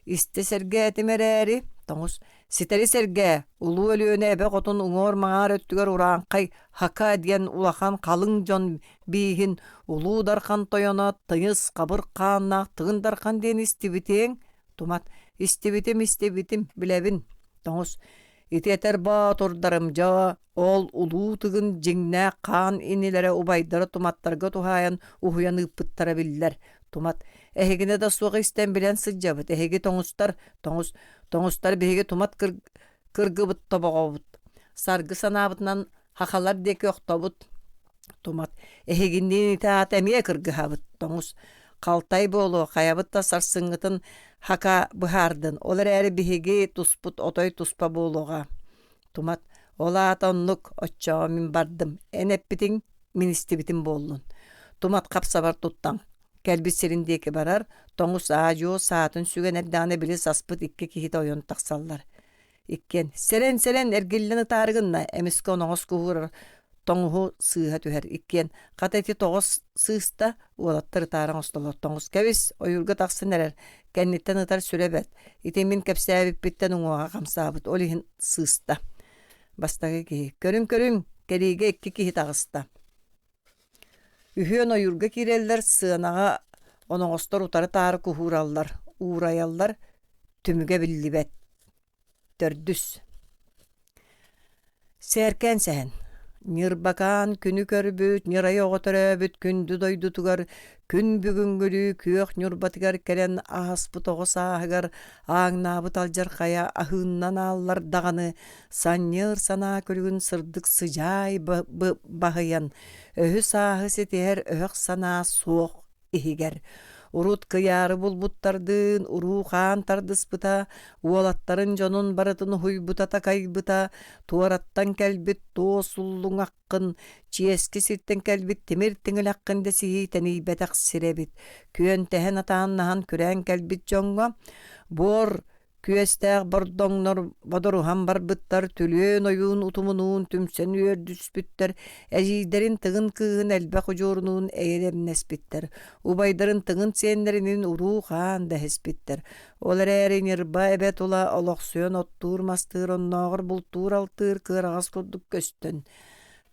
Истэ сэргээтим эрээри, тоҥус, ситэри сэргээ, Улуу Өлүөнэ эбэ хотун уҥуор-маҥаар өттүгэр урааҥхай Хака диэн улахан халыҥ дьон бииһин Улуу Дархан тойоно тыйыс хабыр хааннаах Тыгын Дархан диэн истибитиҥ? Тумат, истибитим, истибитим, билэбин. Тоҥус, ити этэр боотурдарым дьэ ол Улуу Тыгын дьиҥнээх хаан инилэрэ убайдара туматтарга туһаайан уһуйан ыыппыттара биллэр. Тумат, эһигини да суох истэн билэн сылдьабыт, эһиги тоҥустар, тоҥус, тоҥустар биһиги тумат кыргыбыт тобоҕобут. Саргы санаабытынан хахалар диэки охтобут. Тумат, эһигинниин ити аата эмиэ кыргыһабыт, тоҥус. Халтай буолуо, хайабыт да сарсыҥҥытын хака быһаардын, ол эрээри биһиги туспут отой туспа буолуоҕа. Тумат, ол аата оннук, оччоҕо мин бардым, эн эппитиҥ, мин истибитим буоллун. Тумат хапсабар туттан, кэлбит сирин диэки барар, тоҥус аа-дьуо саатын сүгэн эрдэҕинэ били саспыт икки киһитэ ойон тахсаллар. Иккиэн «Сэрэн, сэрэн, эргиллэн ытаары гынна» эмискэ оноҕос куһуурар тоҥуһу сыыһа түһэр. Иккиэн «Хата ити тоҕо сыыста?» уолаттар ытаары оҥостоллор. Тоҥус «Кэбис, ойуурга тахсан эрэр, кэнниттэн ытар сүрэ бэрт. Ити мин кэпсээбиппиттэн уҥуоҕа хамсаабыт, ол иһин сыыста». Бастакы киһи «Көрүҥ-көрүҥ, кэриигэ икки киһи таҕыста». Үһүөн ойуурга киирэллэр, сыанаҕа оноҕостор утары-таары куһуураллар, уурайаллар, түмүгэ биллибэт. Төрдүс Сээркээн сэһэн Ньырбакаан күнү көрбүт, ньырай оҕо төрөөбүт күндү дойдутугар күн бүгүҥҥүлүү күөх Ньурбатыгар кэлэн ааспыт оҕо сааһыгар ааҥнаабыт алдьархайа аһыыннан ааллар даҕаны санньыар санаа күлүгүн сырдык сыдьаай баһыйан өһү-сааһы ситиһэр өһөх санаа суох иһигэр урут кыйаары булбуттардыын уруу-хаан тардыспыта, уолаттарын дьонун барытын уһуйбута-такайбыта, туораттан кэлбит туос уллуҥаххын, чиэски сиртэн кэлбит тимир тиҥилэххин дэсиһии тэнийбэтэх сирэ эбит. Күөнтэһэн атааннаһан күрээн кэлбит дьоҥҥо буор Күөстээх бордоҥнор бодоруһан барбыттар, түлүөн ойуун утумунуун түмсэн үөрдүспүттэр, эдьиийдэрин Тыгын кыыһын элбэх удьуорунуун эйэлэмнэспиттэр, убайдарын Тыгын сиэннэринин уруу-хаан дэһиспиттэр. Ол эрээри Ньырба эбэ тула олохсуйан оттуур-мастыыр оннооҕор бултуур-алтыыр кыараҕас курдук көстөн,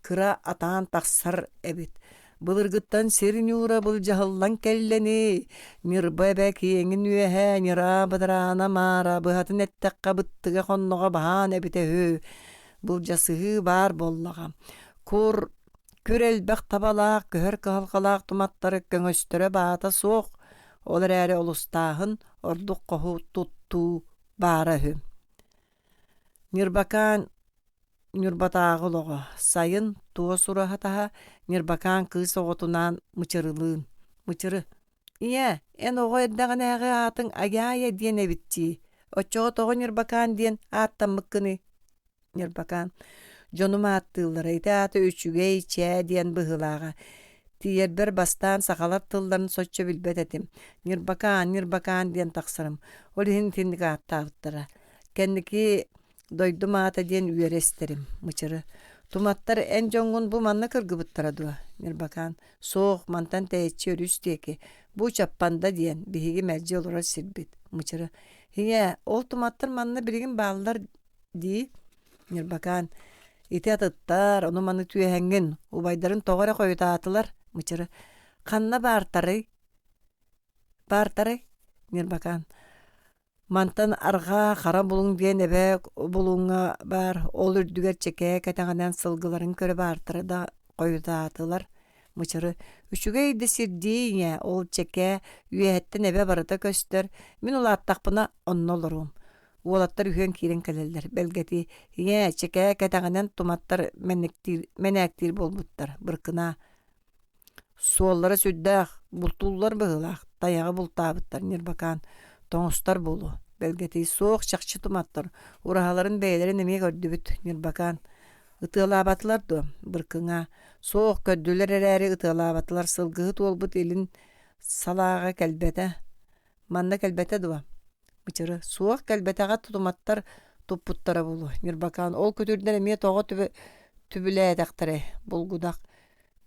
кыра атаан тахсар эбит. Былыргыттан сир ньуура былдьаһыллан кэллэни, Ньырба эбэ киэҥин үөһэ ньыраа бадараана маара быһатын эттэххэ быттыга хонноҕо баһаан эбитэ үһү. Былдьасыһыы баар буоллаҕа. Кур күр элбэх табалаах, көһөр кыһалҕалаах туматтары көҥөстөрө баата суох, ол эрээри олустааһын, ордук хоһу туттуу баара үһү. Ньырбакаан Ньурбатааҕы олоҕо сайын туос ураһа таһа Ньырбакаан кыыс оҕотунаан Мычырылыын Мычыры «Ийээ, эн оҕо эрдэҕинээҕи аатыҥ Айаайа диэн эбит дии, оччоҕо тоҕо Ньырбакаан диэн ааттаммыккыный?» Ньырбакаан «Дьонум ааттыыллара, ити аата үчүгэй, чээ диэн быһыылааҕа. Тиийэрбэр бастаан сахалар тылларын соччо билбэт этим. Ньырбакаан, Ньырбакаан диэн тахсарым. Ол иһин итинник ааттаабыттара. Кэнники Дойдум аата диэн үөрэ истэрим, Мычыры. Туматтар эн дьоҥҥун бу манна кыргыбыттара дуо? Ньырбакаан. Суох, мантан тэйиччи өрүс диэки. Бу Чаппанда диэн, биһиги мэлдьи олорор сирбит. Мычыры. Ийээ, ол туматтар манна билигин бааллар дии? Ньырбакаан. Ити атыттар, ону-маны түөһэҥҥин, убайдарын тоҕо эрэ хойутаатылар, Мычыры. Ханна баартарый? Баартарай? Ньырбакаан. Мантан арҕаа Хара Булуҥ диэн эбэ булуҥҥа баар, ол үрдүгэр чэкээ кэтэҕинэн сылгыларын көрө баартара да хойутаатылар. Мычыры үчүгэй да сирдии ийээ, ол чэкээ үөһэттэн эбэ барыта көстөр, мин улааттахпына онно олоруом. Уолаттар үһүөн киирэн кэлэллэр, бэлгэтии ийээ, чэкээ кэтэҕинэн туматтар мэниктиир, мэнээктиир буолбуттар, быркынаа Суоллара сүрдээх, бултууллар быһыылаах, тайаҕы бултаабыттар Ньырбакаан, тоҥустар буолуо, бэлгэтии суох чахчы туматтар, ураһаларын бэйэлэрин эмиэ көрдүбүт Ньырбакаан. Ытыалаабатылар дуо? Быркыҥаа. Суох, көрдүлэр эрээри ытыалаабатылар, сылгыһыт уолбут илин салааҕа кэлбэтэ. Манна кэлбэтэ дуо? Мычыры. Суох, кэлбэтэҕэ туматтар туппуттара буолуо. Ньырбакаан ол күтүрдэр эмиэ тоҕо түбүлээтэхтэрэй? Булгудах.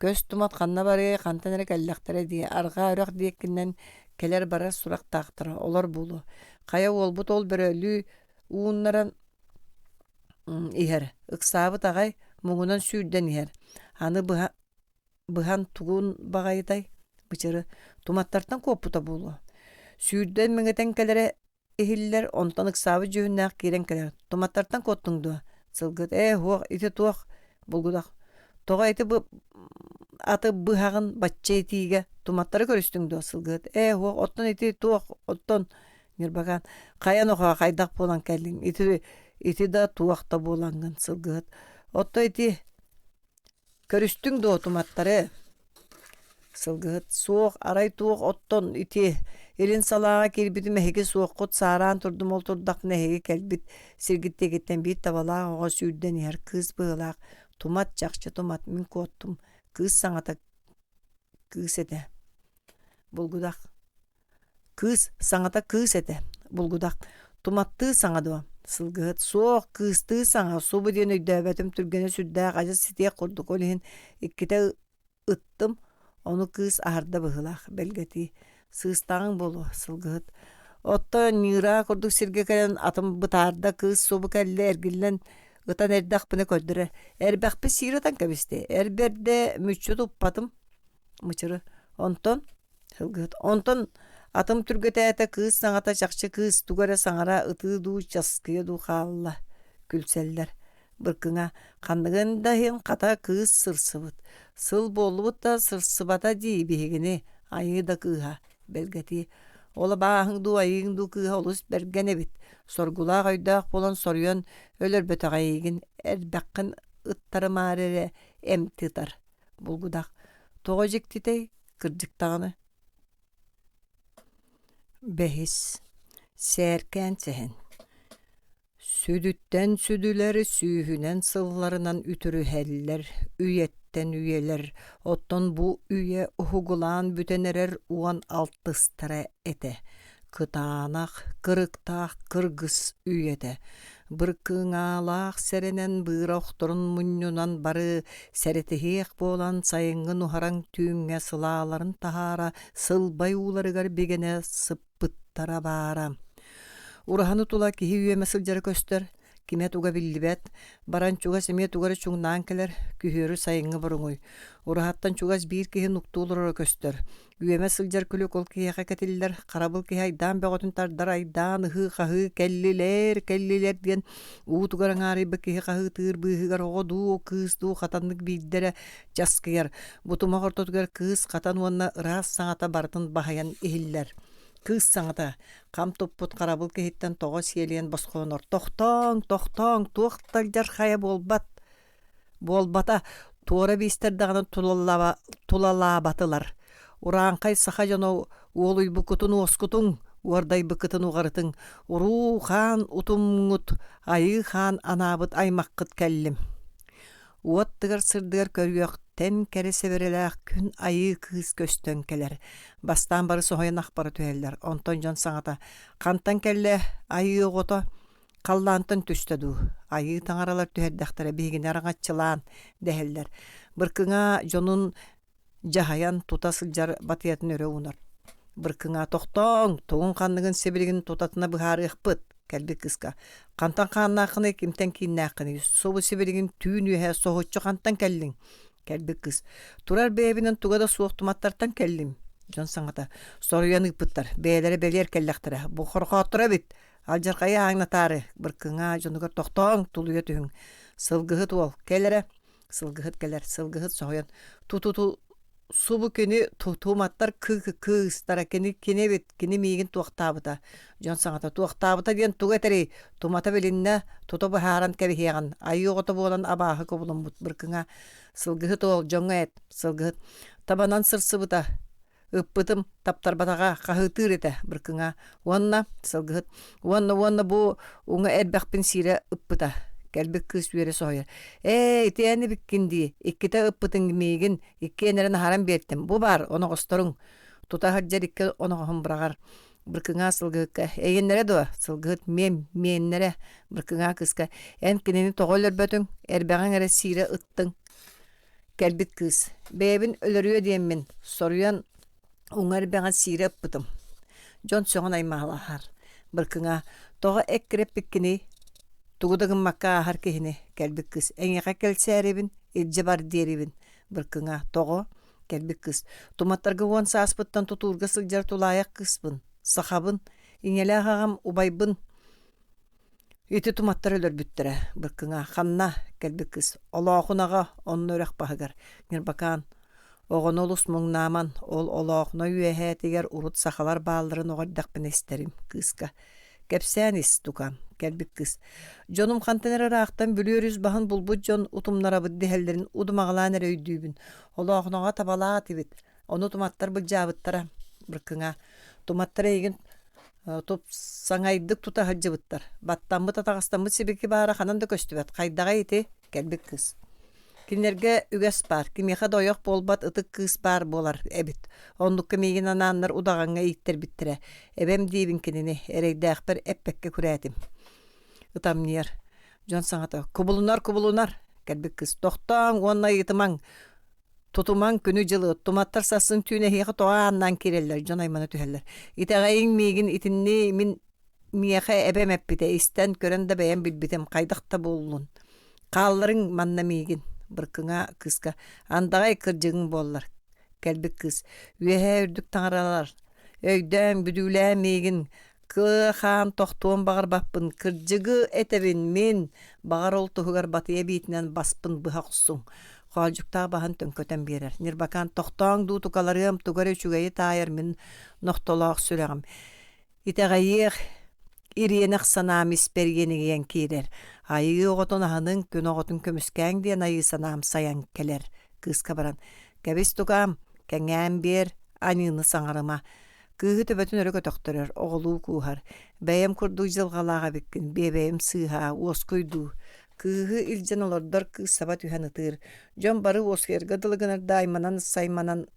Көс тумат ханна барыай, хантан эрэ кэллэхтэрэ дии, арҕаа үрэх диэкинэн кэлэр-барар сурахтаахтара, олор буолуо. Хайа уолбут ол бөрөлүү ууннаран иһэр, ыксаабыт аҕай, муҥунан сүүрдэн иһэр. Аны быһа быһан тугун баҕайытай? Бычыры туматтартан куоппута буолуо. Сүүрдэн мэҥэтэн кэлэрэ иһиллэр, онтон ыксаабыт дьүһүннээх киирэн кэлэр. Туматтартан куоттуҥ дуо? Сылгыт ээ, суох, ити туох булгудах. Тоҕо ити бу аты быһаҕын бачча итиигэ туматтары көрүстүҥ дуо сылгыһыт ээ суох оттон ити туох оттон Ньырбакаан хайа нохоо хайдах буолан кэллиҥ ити ити да туох да буолаҥҥын сылгыһыт оттон ити Көрүстүҥ дуо туматтары? Сылгыһыт суох, арай туох оттон ити илин салааҕа киирбитим эһиги суоххут саараан турдум ол турдахпына эһиги кэлбит сиргит диэкиттэн биир табалаах оҕо сүүрдэн иһэр кыыс быһыылаах тумат чахчы тумат мин куоттум кыыс саҥата кыыс этэ булгудах Кыыс саҥата кыыс этэ, булгудах. Туматтыы саҥа дуо? Сылгыһыт суох, кыыстыы саҥа, субу диэн өйдөөбөтүм түргэнэ сүрдээх адьас ситиэх курдук, ол иһин иккитэ ыттым, ону кыыс аһарда быһыылаах, бэлгэтии. Сыыстаҕыҥ буолуо, сылгыһыт. Оттон ньыыраа курдук сиргэ кэлэн атым бытаарда, кыыс субу кэллэ эргиллэн ытан эрдэхпинэ көрдөрөр. Эрбэхпит сиир ытан кэбистэ, эр бэрдэ мүччү туппатым Мычыры онтон сылгыһыт онтон атым түргэтээтэ кыыс саҥата чахчы кыыс тугу эрэ саҥара ытыы дуу часкыйа дуу хаалла күлсэллэр Быркыҥа ханныгын да иһин хата кыыс сырсыбыт сыл буоллубут да сырсыбата дии биһигини айыы да кыыһа бэлгэтии ол абааһыҥ дуу айыыҥ дуу кыыһа олус бэргэн эбит соргулаах өйдөөх буолан соруйан өлөрбөтөҕө эйигин эрбэххин ыттарымаары эрэ эмти ытар Булгудах тоҕо дьиктитэй, кырдьык даҕаны Бэһис Сээркээн сэһэн Сүдүттэн сүдүлэр сүүһүнэн сылларынан үтүрүһэллэр, үйэттэн үйэлэр, оттон бу үйэ уһугулаан бүтэн эрэр уон алтыстара этэ. Кытаанах, кырыктаах кыргыс үйэтэ. Быркыҥаалаах сэрэнэн быыра охторун мунньунан бары сэрэтиһиэх буолан сайыҥҥы нуһараҥ түүҥҥэ сылааларын таһаара сылбай ууларыгар бигэнэ сыппыттара баара. Ураһаны тула киһи үөмэ сылдьара көстөр, кимэ туга биллибэт, баран чугас эмиэ тугу эрэ чуҥнаан кэлэр, күһүөрү сайыҥҥы боруҥуй. Ураһаттан чугас биир киһи нуктуу олороро көстөр. Үөмэ сылдьар күлүк ол киһиэхэ кэтиллэр, харабыл киһи айдаан бөҕөтүн тардар айдаан, ыһыы-хаһыы кэллилэр, кэллилэр диэн уутугар аҥаарыйбыт киһи хаһыытыыр быыһыгар оҕо дуу, кыыс дуу хатаннык биирдэ эрэ часкыйар. Бутумах ортотугар кыыс хатан уонна ыраас саҥата барытын баһыйан иһиллэр. Кыыс саҥата хам туппут харабыл киһиттэн тоҕо сиэлийэн босхолонор «Тохтооҥ, тохтооҥ, туох да алдьархайа буолбат, буолбата, туора биистэр даҕаны тулалаабатылар. Урааҥхай саха дьоно уолуйбуккутун уоскутуҥ, уордайбыккытын уҕарытыҥ, уруу хаан утумҥут, айыы хаан анаабыт аймаххыт кэллим. Уот тыгар сырдыгар көрүөхтэн кэрэ сэбэрэлээх күн айыы кыыс көстөн кэлэр. Бастаан бары соһуйан ахпара түһэллэр, онтон дьон саҥата «Хантан кэллэ айыы оҕото?» Халлаантан түстэ дуу, айыы таҥаралар түһэрдэхтэрэ биһигини араҥаччылаан Быркыҥаа тохтооҥ, тугун-ханныгын сибилигин тутатына быһаарыахпыт, кэлбит кыыска. Хантан хааннааххыный, кимтэн кииннээххиний, субу сибилигин түүн үөһэ соһуччу хантан кэллиҥ? Кэлбит кыыс. Турар бэйэбинэн туга да суох туматтартан кэллим. Дьон саҥата. Соруйан ыыппыттар, бэйэлэрэ бэлиэр кэллэхтэрэ. Бу хорхоотторо эбит. Алдьархайы ааҥнатаары, Быркыҥаа дьонугар тохтооҥ, тулуйа түһүҥ. Сылгыһыт уол, кэл эрэ. Сылгыһыт кэлэр, сылгыһыт соһуйан ту-ту-ту субу кини туматтар кыыстара кини кини эбит кини миигин туохтаабыта дьон саҥата туохтаабыта диэн тугу этэрий тумата билиннэ тута быһааран кэбиһиэҕин айыы оҕото буолан абааһы кубулуммут быркыҥа сылгыһыт уол дьоҥҥо эт сылгыһыт табанан сырсыбыта Ыппытым таптарбатаҕа, хаһыытыыр этэ Быркыҥа. Уонна сылгыһыт уонна уонна бу уҥа эрбэхпин сиирэ ыппыта. Кэлбит кыыс үөрэ соһуйар. Ээ, ити эн эбиккин дии, иккитэ ыппытыҥ миигин, иккиэн эрэн аһаран биэртим. Бу баар, оноҕосторуҥ. Тута сылдьар икки оноҕоһун быраҕар. Быркыҥаа сылгыһыкка эйиэннэрэ дуо? Сылгыһыт миэм, миэннэрэ. Быркыҥаа кыыска эн кинини тоҕо өлөрбөтүҥ? Эрбэҕиҥ эрэ сиирэ ыттыҥ. Кэлбит кыыс: «Бэйэбин өлөрүө диэммин, соруйан уҥа эрбэҕин сиирэ ыппытым». Дьон сөҕөн аймаалаһар. Быркыҥаа: «Тоҕо эккирэппиккиний? Тугу да гыммакка ааһар киһини». Кэлбит кыыс: «Эйиэхэ кэлсээрибин, илдьэ бар диэрибин». Быркыҥаа: «Тоҕо?» Кэлбит кыыс: «Туматтарга уон сааспыттан тутуурга сылдьар тулаайах кыыспын, сахабын, ийэлээх аҕам убайбын Ити туматтар өлөрбүттэрэ, Быркыҥа ханна кэлбит кыыс Олоохунаҕа онно үрэх баһыгар Ньырбакаан оҕону олус муҥнааман, ол Олоохуна үөһээтигэр урут сахалар баалларын оҕо эрдэхпинэ истэрим кыыска. Кэпсээн ис, тукаам, кэлбит кыыс. Дьонум хантан эрэ ыраахтан Бүлүү өрүс баһын булбут дьон утумнарабыт дэһэллэрин удумаҕалаан эрэ өйдүүбүн. Олоохунаҕа табалаат эбит. Ону туматтар былдьаабыттара, Быркыҥа. Туматтар эйигин тупсаҥайдык тута сылдьыбыттар. Баттаммыт, атаҕастаммыт сибики баара ханан да көстүбэт. Хайдаҕай ити? Кэлбит кыыс. Кинилэргэ үгэс баар, кимиэхэ да ойох буолбат ытык кыыс баар буолар эбит. Оннукка миигин анааннар удаҕаҥҥа ииттэрбиттэрэ. Эбэм диибин кинини, эрэйдээхпэр эппэккэ күрээтим. Ытамньыйар. Дьон саҥата «Кубулунар, кубулунар!» Кэлбит кыыс «Тохтооҥ уонна ыйытымаҥ! Тутумаҥ күнү-дьылы, туматтар сарсын түүн эһиэхэ тоҕо ааннаан киирэллэр, дьон аймана түһэллэр. Итэҕэйиҥ миигин итинни мин миэхэ эбэм эппитэ, истэн, көрөн да бэйэм билбитим, хайдах да буоллун. Хаалларыҥ манна миигин, Быркыҥа кыыска, андаҕай кырдьыгыҥ буоллар. Кэлбит кыыс, үөһээ үрдүк таҥаралар, өйдөөн, бүдүүлээн миигин, Кыа хаан тохтуон баҕарбаппын, кырдьыгы этэбин мин, баҕар ол туһугар батыйа биитинэн баспын быһа охсуҥ. Хоолдьуктаах баһын төҥкөтөн биэрэр. Ньырбакаан тохтооҥ дуу тукаларыам, тугу эрэ үчүгэйи таайар мин нохтолоох сүрэҕим. Итэҕэйиэх, ириэнэх санаам испэр иэнигийэн киирэр. Айыы оҕотун аһыныҥ, күн оҕотун көмүскээҥ диэн айыы санаам сайан кэлэр. Кыыска баран, кэбис тукаам, кэҥээн биэр, аньыыны саҥарыма. Кыыһы төбөтүн өрө көтөхтөрөр, оҕолуу кууһар. Бэйэм курдук дьылҕалаах эбиккин, биэбэйим сыыһа, уоскуй дуу. Кыыһы илдьэн олордор кыыс саба түһэн ытыыр. Дьон бары уоскуйарга дылы гынар да айманан-сайманан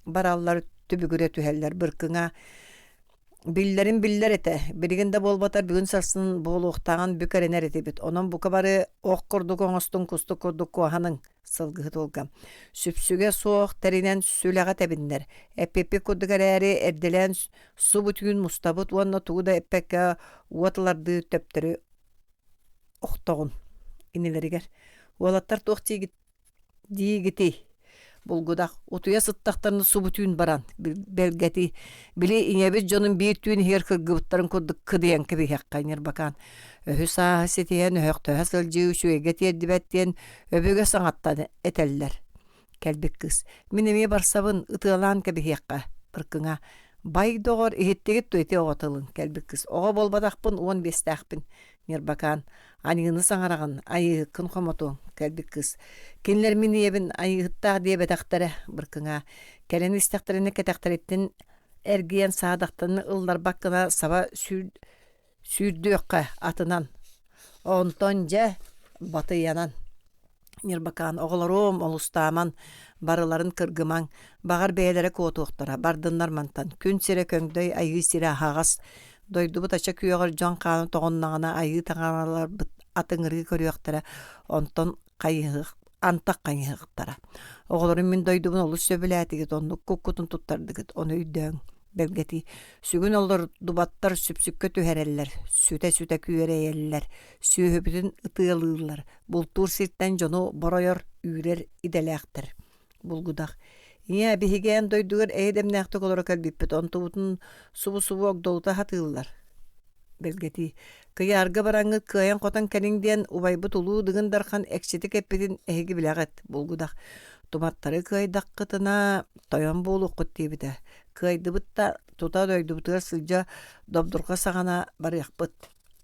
бараллар, түбүгүрэ түһэллэр. Быркыҥа биллэрин биллэр этэ. Билигин да буолбатар бүгүн сарсын буолуохтааҕын бүк эрэнэр этибит. Онон бука бары ох курдук оҥостуҥ, кустук курдук куоһаныҥ. Сылгыһыт уолга сүпсүгэ суох тэринэн сүлэҕэ тэбиннэр, эппиппит курдук эрээри эрдэлээн субу түүн мустабыт уонна тугу да эппэккэ уот ылардыы төптөрү охтоҕун иннилэригэр уолаттар туох диигит диигитий Булгудах утуйа сыттахтарына субу түүн баран бэлгэтий били ийэбит дьонун биир түүн иһигэр кыргыбыттарын курдук кыдыйан кэбиһиэххэ Ньырбакаан өһү-сааһы ситиһэн өһөхтөһө сылдьыы үчүгэйгэ тиэрдибэт диэн өбүгэ саҥаттан этэллэр кэлбит кыыс мин эмиэ барсабын ытыалаан кэбиһиэххэ Быркыҥа бай доҕор иһиттигит дуо ити оҕо тылын кэлбит кыыс оҕо буолбатахпын уон биэстээхпин Ньырбакаан аньыыны саҥараҕын айыыһыккын хомотуоҥ кэлбит кыыс кинилэр мин ийэбин айыыһыттаах диэбэтэхтэрэ Быркыҥаа кэлэн истэхтэринэ кэтэхтэриттэн эргийэн саадахтарын ылларбат гына саба сүүрдүөххэ атынан онтон дьэ батыйанан Ньырбакаан оҕолоруом олустааман барыларын кыргымаҥ баҕар бэйэлэрэ куотуохтара бардыннар мантан күн сирэ көҥдөй айыы сирэ аһаҕас дойдубут ача күөҕэр дьон хаана тоҕуннаҕына айыы таҥараларбыт атыҥырыы көрүөхтэрэ онтон хайыһыах. антах хайыһыахтара. Оҕолорум мин дойдубун олус сөбүлээтигит, оннук куккутун туттардыгыт, ону өйдөөҥ. Бэлгэтии. Сүгүн олордубаттар сүпсүккэ түһэрэллэр, сүтэ-сүтэ күөрэйэллэр, сүөһүбүтүн ытыалыыллар, бултуур сиртэн дьону боройор, үүрэр идэлээхтэр. Булгудах. Ийээ, биһиги эн дойдугар эйэ-дэмнээхтик олоро кэлбиппит, онтубутун субу-субу огдолута сатыыллар. Бэлгэтии. Кыйаарга бараҥҥыт кыайан-хотон кэлиҥ диэн убайбыт Улуу Дыгын Дархан экчитик эппитин эһиги билэҕит, Булгудах. Туматтары кыайдаххытына тойон буолуоххут диэбитэ. Кыайдыбыт да тута дойдубутугар сылдьа добдурҕа саҕана барыахпыт.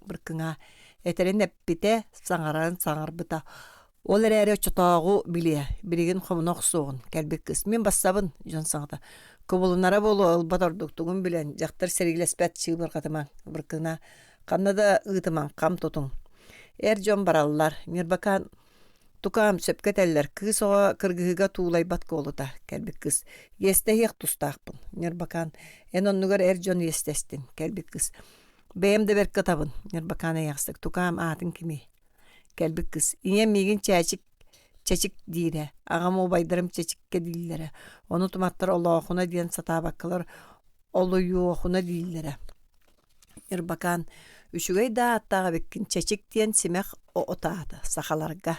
Быркыҥаа. Этэрин эппитэ, саҥарарын саҥарбыта. Ол эрээри оччотооҕу билиэ, билигин хомуна охсуоҕун, кэлбит кыыс «Мин бассабын» дьон саҥата. Кубулунара буолуо ылбат ордук тугун билэн, дьахтар сэриилэспэт чыыбырҕатымаҥ, быркына, ханна да ыытымаҥ, хам тутуҥ. Эр дьон бараллар, Ньырбакаан тукаам сөпкө этэллэр, кыыс оҕо кыргыһыыга туулайбат куолута, кэлбит кыыс. Иэстэһиэх тустаахпын, Ньырбакаан, эн оннугар эр дьон иэстэстин, кэлбит кыыс. Бэйэм да бэркэ ытабын, Ньырбакаан эйэҕэстик, тукаам аатын кимий? Кэлбит кыыс: «Ийэм миигин Чээчик Чэчик диирэ, аҕам убайдарым Чэчиккэ дииллэрэ, ону туматтар Олоохуна диэн сатаабаккалар Олуйуохуна дииллэрэ». Ньырбакаан: «Үчүгэй да ааттаах эбиккин, Чэчик диэн симэх от аата, сахаларга.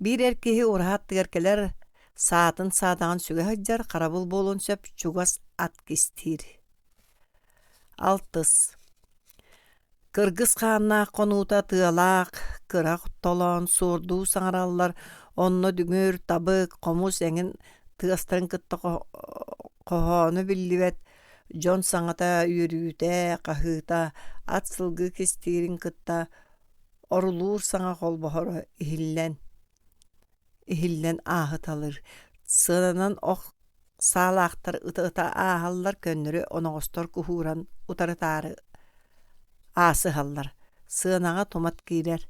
Биир эр киһи ураһа аттыгар кэлэр, саатын саадаҕын сүгэ сылдьар, харабыл буолуон сөп, чугас ат кистиир. Алтыс Кыргыс хааннаах хонуута тыалаах, кыра толоон суордуу саҥараллар, онно дүҥүр, табык, хомус эҥин тыастарын кытта хоһооно биллибэт дьон саҥата үөрүүтэ, хаһыыта, ат сылгы кистиирин кытта орулуур саҥа холбоһоро иһиллэн иһиллэн ааһыталыыр. Сыанан ох саалаахтар ыта-ыта ааһаллар, көннөрү оноҕостор куһууран утарытаары аасыһаллар. Сыанаҕа тумат киирэр.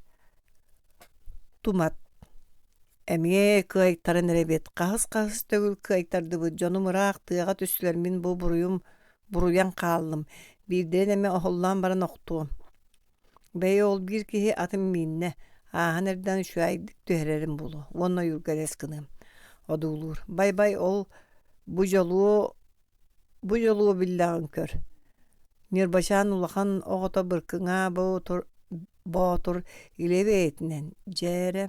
Тумат эмиэ кыайтаран эрэбит, хаһыс-хаһыс төгүл кыайтардыбыт, дьонум ыраах тыаҕа түстүлэр, мин бу буруйум буруйан хааллым, биирдэрин эмэ оһоллоон баран охтуом Бэйи ол биир киһи атын мииннэ, ааһан эрдэҕинэ үчүгэйдик түһэрэрим буолуо уонна ойуурга элэс гыныам одуулуур. Бай-бай ол бу дьолуо бу дьолуо биллэҕин көр. Ньырбачаан улахан оҕото Быркыҥаа Боотур илэ бэйэтинэн дьээрэ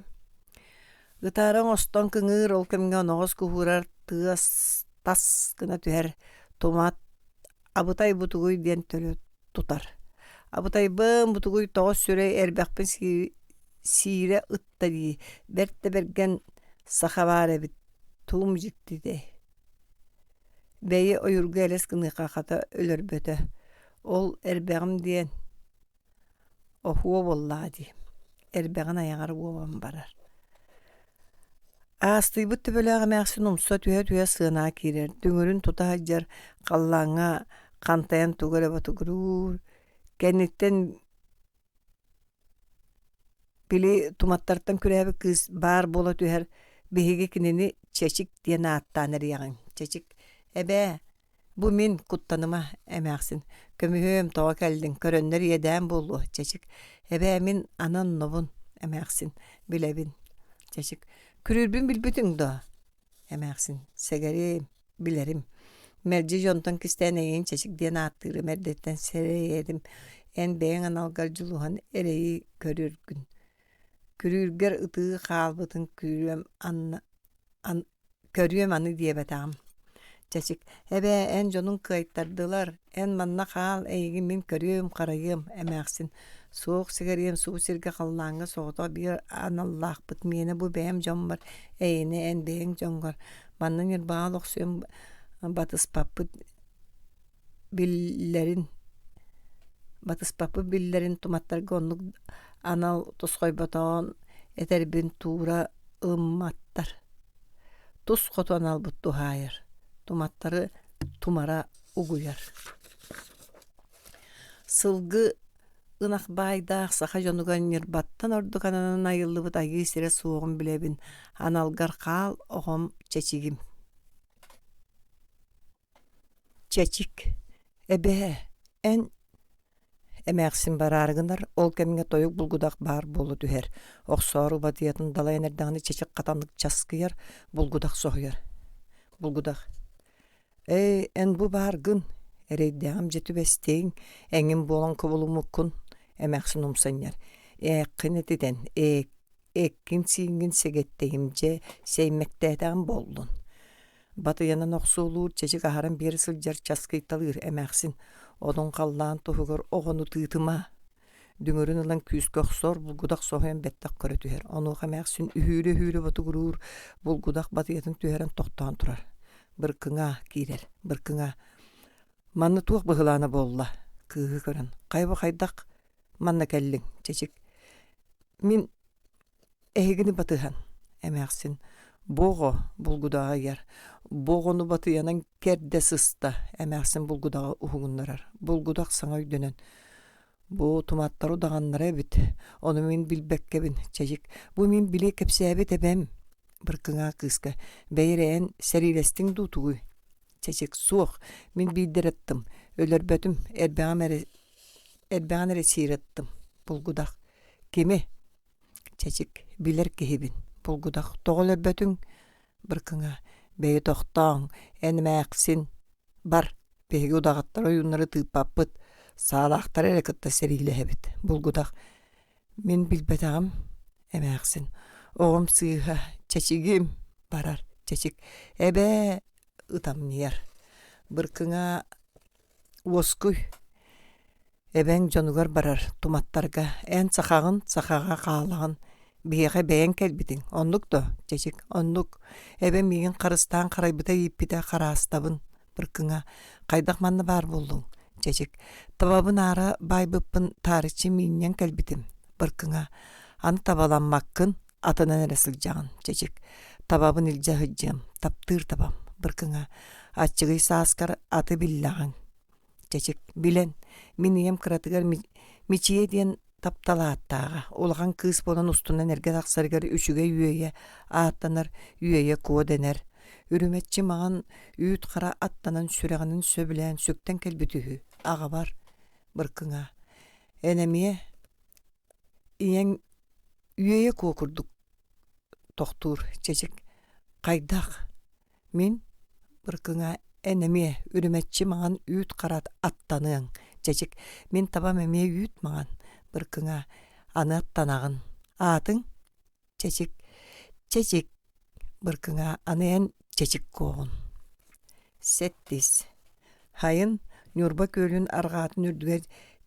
Ытаара оҥостон кыҥыыр ол кэмҥэ оноҕос куһуурар тыас тас гына түһэр тумат абытай бутугуй диэн төлө тутар. Абытайбын бутугуй тоҕо сүрэй эрбэхпин сиирэ ытта дии, бэрт да бэргэн саха баар эбит, тугум дьиктитэй. Бэйи ойуурга элэс гыныахха хата өлөрбөтө, ол эрбэҕим диэн оһуо буоллаҕа дии, эрбэҕин айаҕар уобан барар. Аастыйбыт төбөлөөх эмээхсин умса түһэ-түһэ сыанаҕа киирэр, дүҥүрүн тута сылдьар, халлааҥҥа хантайан тугу эрэ ботугуруур, кэнниттэн били туматтартан күрээбит кыыс баар буола түһэр, биһиги кинини Чэчик диэн ааттаан эриэҕиҥ. Чэчик, эбээ, Бу мин, куттаныма, эмээхсин, көмүһүөм, тоҕо кэллиҥ, көрөннөр иэдээн буолуо, чэчик. Эбээ, мин аны оннобун, эмээхсин, билэбин, чэчик. Күрүүрбүн билбитиҥ дуо? Эмээхсин, сэгэрим, билэрим. Мэлдьи дьонтон кистээн эйигин чэчик диэн ааттыырым эрдэттэн сэрэйэрим. Эн бэйэҥ аналгар дьулуһан эрэйи көрөргүн. Күрүүргэр ытыы хаалбытын күрүөм анна Көрүөм аны диэбэтэҕим. Чэчик, эбээ, эн дьонуҥ кыайтардылар, эн манна хаал, эйигин мин көрүөм-харайыам, эмээхсин. Суох сигэриэм субу сиргэ халлааҥҥа соҕотох биир аналлаахпыт миэнэ бу бэйэм дьоммор, эйини эн бэйэҥ дьоҥҥор. Манна Ньурбаҕа олохсуйан батыспаппыт биллэрин батыспаппыт биллэрин туматтарга оннук анал тосхойботоҕун этэрбин туура ылымматтар. Тус хоту аналбыт туһаайар, туматтары тумара угуйар. Сылгы ынах баайдаах саха дьонугар Ньурбаттан ордук ананан айыллыбыт айыы сирэ суоҕун билэбин, аналгар хаал оҕом чэчигим. Чэчик, эбээ, эн... Эмээхсин бараары гынар, ол кэмҥэ тойук булгудах баар буола түһэр. Охсоору батыйатын далайан эрдэҕинэ чэчик хатаннык часкыйар, булгудах соһуйар. Булгудах «Ээ, эн бу бааргын, эрэйдээҕим дьэ түбэстиэҥ, эҥин буолан кубулуммуккун» эмээхсин умсанньар. «Ээххин этитэн, ээ, эккин-сииҥҥин сэгэттэйим дьэ, сэймэктээтэҕим буоллун» Батыйанан охсуолуур, чэчик аһаран биэрэ сылдьар часкыйталыыр эмээхсин, одун халлаан туһугар оҕону тыытыма Дүҥүрүн ылан күүскэ охсор, булгудах соһуйан бэттэх көрө түһэр. Онуоха эмээхсин үһүүрэ-үһүүрэ ботугуруур, булгудах батыйатын түһэрэн тохтоон турар. Быркыҥаа киирэр, быркыҥаа. Манна туох быһылаана буолла? Кыыһы көрөн, хайа бу хайдах манна кэллиҥ, чэчик? Мин Эһигини батыһан, эмээхсин, бу оҕо булгудаҕа ыйар, бу оҕону батыйанан кэрдэ сыста, эмээхсин булгудаҕы уһугуннарар. Булгудах саҥа өйдөнөн, бу туматтар удаҕаннара эбит, ону мин билбэккэбин, чэйик, бу мин били кэпсээбит эбэм, Быркыҥаа кыыска, бэйи эрэ эн сэриилэстиҥ дуу тугуй? Чэчик, суох, мин биирдэ эрэ ыттым, өлөрбөтүм, эрбэҕим эрэ эрбэҕин эрэ сиир ыттым, Булгудах, кими? Чэчик, билэр киһибин, булгудах, тоҕо өлөрбөтүҥ? Быркыҥа, бэйи тохтооҥ, эн эмээхсин, бар, биһиги удаҕаттар ойууннары тыыппаппыт, саалаахтары эрэ кытта сэриилэһэбит, булгудах, мин билбэтэҕим, эмээхсин, оҕом сыыһа, чэчигим, барар, чэчик, эбээ, ытамньыйар, Быркыҥа Уоскуй, эбэҥ дьонугар барар, туматтарга эн сахаҕын, сахаҕа хаалаҕын, биһиэхэ бэйэҥ кэлбитиҥ, оннук дуо, чэчик, оннук, эбэм миигин харыстаан харайбыта ииппитэ хараастабын, Быркыҥа, хайдах манна баар буоллуҥ, чэчик, табабын аара баайбыппын таарыччы миинньэн кэлбитим, Быркыҥа, аны табаламмаккын, атынан эрэ сылдьаҕын, чэчик, табабын илдьэ сылдьыам, таптыыр табам, Быркыҥа, аччыгый сааскар аты биллэҕиҥ чэчик билэн мин ийэм кыратыгар Мичийэ диэн таптал ааттааҕа улахан кыыс буолан устунан эргэ тахсарыгар үчүгэй үөйэ ааттанар үөйэ куо дэнэр үрүмэччи маҥан үүт хара аттанан сүрэҕинэн сөбүлээн сүктэн кэлбит үһү аҕабар Быркыҥа эн эмиэ ийэҥ үөйэ куо курдук тохтуур чэчик хайдах Мин Быркыҥа эн эмиэ үрүмэччи маҥан үүт хара аттаныаҥ, чэчик, мин табам эмиэ үүт маҥан, Быркыҥа аны аттанаҕын, аатыҥ Чэчик, Чэчик, Быркыҥа аны эн Чэчик куоҕун. Сэттис Хайын Ньурба күөлүн арҕаатын үрдүгэр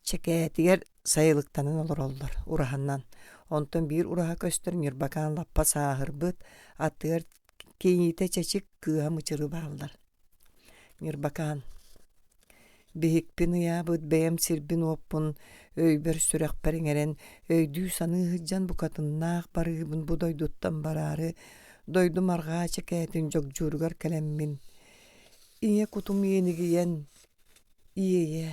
чэкээтигэр сайылыктанан олороллор ураһанан. Онтон биир ураһа көстөр Ньурбакаан лаппа сааһырбыт, аттыгар Кийиитэ чэчик, кыыһа мычыры бааллар. Ньырбакаан Биһикпин ыйаабыт бэйэм сирбин-уоппун өйбөр-сүрэхпэр иҥэрэн, өйдүү-саныы сылдьан букатыннаах барыыбын бу дойдуттан бараары, дойдум арҕаа чэкээтин дьогдьууругар кэлэммин, ийэ кутум иэнигийэн, иэйэ,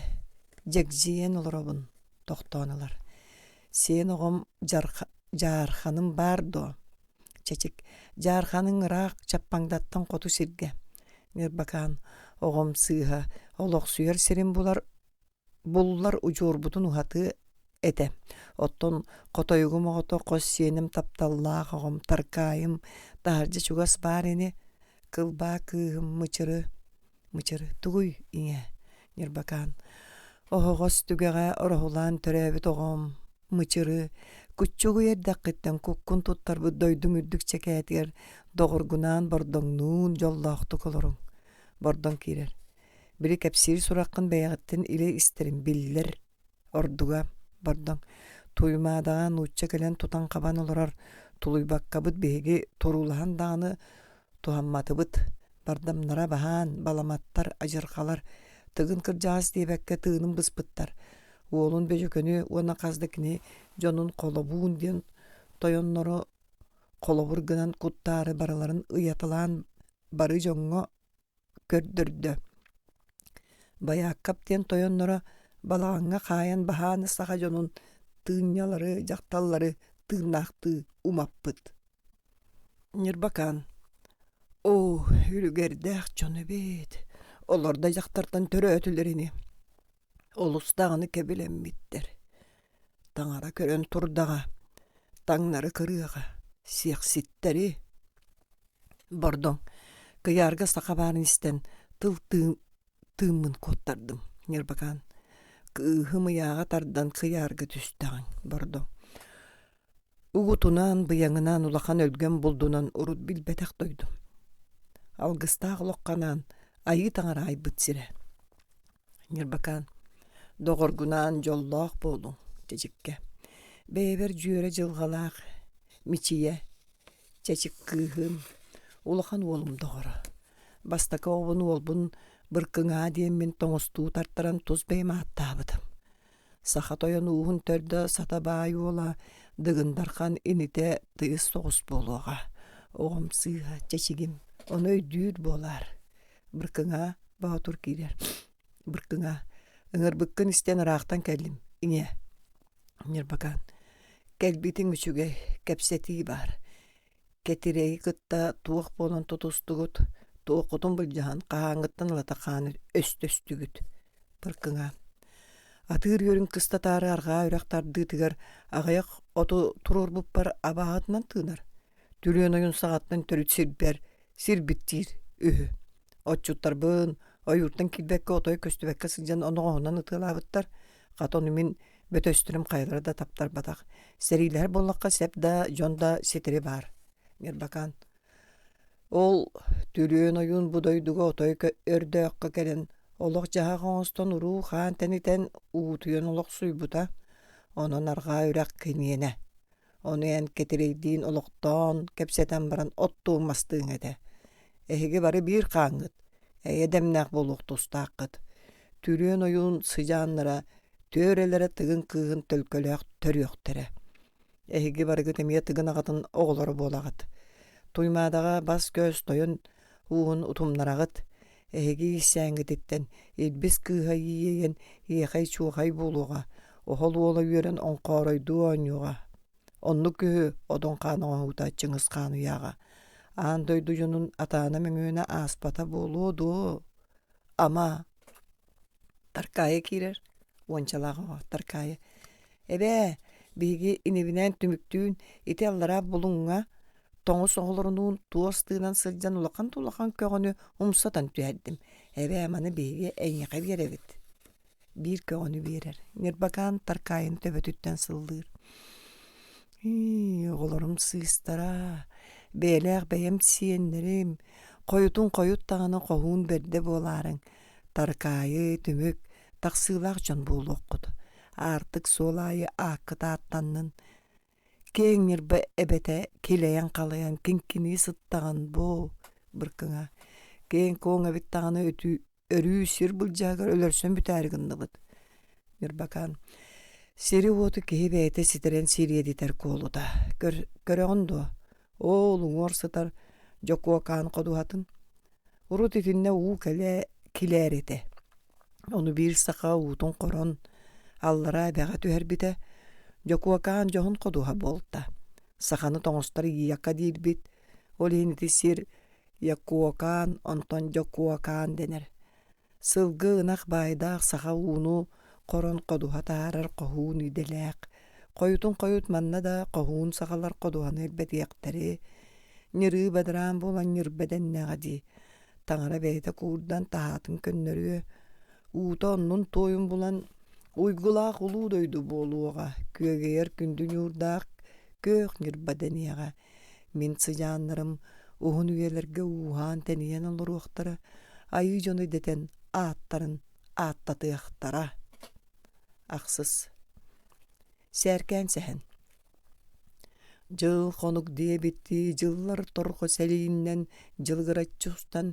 дьэгдьийэн олоробун тохтоон ылар. Сиэн оҕом дьаарханым баар дуо? Чэчик, дьаарханыҥ ыраах Чаппаҥдаттан хоту сиргэ. Ньырбакаан, оҕом сыыһа, олохсуйар сирин булар буллар удьуорбутун уһатыа этэ. Оттон хотойугум оҕото хос сиэним тапталлаах оҕом Таркаайым таһырдьа чугас баар ини. Кылбаа кыыһым Мычыры Мычыры тугуй ийээ Ньырбакаан оһоҕос түгэҕэ ороһулаан төрөөбүт оҕом Мычыры куччугуй эрдэххиттэн куккун туттарбыт дойдуҥ үрдүк чэкээтигэр доҕоргунаан Бордоҥнуун дьоллоохтук олоруҥ Бордоҥ киирэр били кэпсиир сураххын бэйэҕиттэн илэ истэрим биллэр Ордуга Бордоҥ Туймаадаҕа нуучча кэлэн тутан-хабан олорор тулуйбаккабыт биһиги туруулаһан даҕаны туһамматыбыт бардамнара баһаан баламаттар адьырҕалар Тыгын кырдьаҕас диэбэккэ тыынын быспыттар уолун Бөдьөкөнү уонна хас да кини дьонун холобуун диэн тойоннору холобур гынан куттаары барыларын ыйаталаан бары дьоҥҥо көрдөрдө. Байааккап диэн тойонноро балаҕаҥҥа хаайан баһааны саха дьонун тыынньалары, дьахталлары тыыннаахтыы умаппыт. Ньырбакаан «Оо, үлүгэрдээх дьон эбит, олор да дьахтартан төрөөтүлэр ини» Олус даҕаны кэбилэммиттэр. Таҥара көрөн турдаҕа, таҥнары кырыаҕа, сиэхситтэри. Бордоҥ, кыйаарга саха баарын истэн тыл тыыммын куоттардым. Ньырбакаан, кыыһым ыйааҕа тардан кыйаарга түстэҕиҥ, Бордоҥ. Угутунан, быйаҥынан улахан өлгөм булдунан урут билбэтэх дойдум. Алгыстаах олоххо анаан Айыы Таҥара айбыт сирэ. Ньырбакаан, доҕоргунаан дьоллоох буолуҥ, чэчиккэ. Бэйэбэр дьүөрэ дьылҕалаах Мичийэ, чэчик кыыһым, улахан уолум доҕоро. Бастакы оҕобун уолбун Быркыҥаа диэммин тоҥустуу тартаран тус бэйэм ааттаабытым. Саха тойон ууһун төрдө Сата баай уола Дыгын Дархан инитэ тыйыс соҕус буолуоҕа. Оҕом сыыһа, чэчигим, ону өйдүүр буолаар. Быркыҥаа Боотур киирэр. Быркыҥаа, ыҥырбыккын истэн ыраахтан кэллим, ийээ. Ньырбакаан, кэлбитиҥ үчүгэй, кэпсэтии баар. Кэтирэйи кытта туох буолан тутустугут, туоххутун былдьаһан хаһааҥҥыттан ылата хаан өстөстүгүт? Быркыҥаа, атыыр үөрүн кыстатаары арҕаа үрэх тардыытыгар аҕыйах оту туруорбуппар абааһытынан тыынар. Түлүөн ойун саҕаттан төрүт сирбэр сирбит диир үһү. Отчуттарбын ойууртан киирбэккэ отой көстүбэккэ сылдьан оноҕоһунан ытыалаабыттар. Хата ону мин бөтөстөрүм хайалара да таптарбатах. Сэриилэһэр буоллахха сэп да, дьон да ситэри баар. Ньырбакаан. Ол Түлүөн ойуун бу дойдуга отой өрдөөххө кэлэн олох-дьаһах оҥостон уруу-хаан тэнитэн уутуйан олохсуйбута. Онон арҕаа үрэх киниэнэ. Ону эн кэтирэйдиин олохтоон, кэпсэтэн баран оттуун мастыыҥ этэ. Эһиги бары биир хааҥҥыт, эйэ дэмнээх буолуох тустааххыт. Түрүөн ойуун сыдьааннара түөрэлэрэ Тыгын кыыһын төлкөлөөх төрүөхтэрэ. Эһиги барыгыт эмиэ Тыгын аҕатын оҕолоро буолаҕыт. Туймаадаҕа бас-көс тойон ууһун утумнараҕыт. Эһиги иирсээҥҥититтэн Илбис кыыһа иэйэн иэхэй-чуохай буолуоҕа, оһол уола үөрэн оҥхооройдуу оонньуоҕа. Оннук үһү Одун хаан оҥоһуута Чыҥыс хаан уйааҕа. Аан дойду дьонун атаана-мөҥүөнэ ааспата буолуо дуо? Ама Таркаайы киирэр, уончалаах оҕо Таркаайы: «Эбээ, биһиги инибинээн түмүктүүн ити аллараа Булуҥҥа тоҥус оҕолорунуун туос тыынан сылдьан улахан да улахан көҕөнү умсатан түһэрдим. Эбээ, маны биһиги эйиэхэ биэрэбит» биир көҕөнү биэрэр. Ньырбакаан Таркаайыны төбөтүттэн сыллыыр. «Ии, оҕолорум сыыстара, бэйэлээх бэйэм сиэннэрим, хойутун хойут даҕаны хоһуун бэрдэ буолаарыҥ, Таркаайы, түмүк, тахсыылаах дьон буолуоххут. Аартык суол аайы ааккыт ааттаннын. Киэҥ Ньурба эбэтэ килэйэн-халайан киҥкинии сыттаҕын бу, Быркыҥа. Киэҥ-куоҥ эбит даҕаны өтүү өрүү сир былдьаһыгар өлөрсөн бүтээри гынныбыт. Ньурбакаан сири-уоту киһи бэйэтэ ситэрэн сириэдитэр куолута. Көр, көрөҕүн дуо? Оол уҥуор сытар Дьокуокаан ходуһатын. Урут итиннэ уу кэлэ килээр этэ. Ону биир саха уутун хорон, аллараа эбэҕэ түһэрбитэ, Дьокуокаан дьоһун ходуһа буолта. Саханы тоҥустар Ийэка диирбит, ол иһин ити сир Якуокаан, онтон Дьокуокаан дэнэр. Сылгы ынах баайдаах саха ууну хорон ходуһа таһаарар хоһуун идэлээх. Хойутун хойут манна да хоһуун сахалар ходуһаны элбэтиэхтэри, ньырыы бадараан буолан ньырба дэннэҕэ дии. Таҥара бэйэтэ куурдан таһаатын көннөрүө, уута оннун туойун булан уйгулаах улуу дойду буолуоҕа, күөгэйэр күндү ньуурдаах күөх ньырба дэниэҕэ. Мин сыдьааннарым уһун үйэлэргэ ууһаан-тэнийэн олоруохтара, айыы дьону дэтэн ааттарын ааттатыахтара. Ахсыс. Сээркээн сэһэн. Дьыл-хонук диэбиттии дьыллар торҕо сэлииннэн дьылыгыраччы устан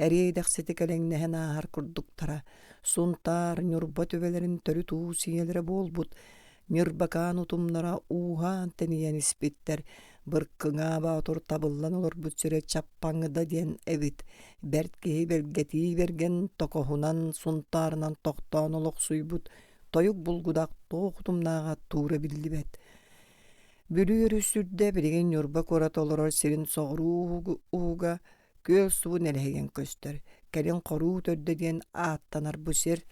эриэйдэхсити кэлэҥнэһэн ааһар курдуктара. Сунтаар, Ньурба түбэлэрин төрүт уус ийэлэрэ буолбут Ньырбакаан утумнара ууһаан-тэнийэн испиттэр. Быркыҥаа Боотур табыллан олорбут сирэ Чаппаҥыда диэн эбит. Бэрт киһи бэлгэтии бэргэн токоһунан, сунтаарынан тохтоон олохсуйбут тойук булгудах туох утумнааҕа туура биллибэт. Бүлүү өрүс үрдэ билигин Ньурба куорат олорор сирин соҕуруу уһуга күөл субу нэлэһийэн көстөр. Кэлин Хоруу төрдө диэн ааттанар бу сир.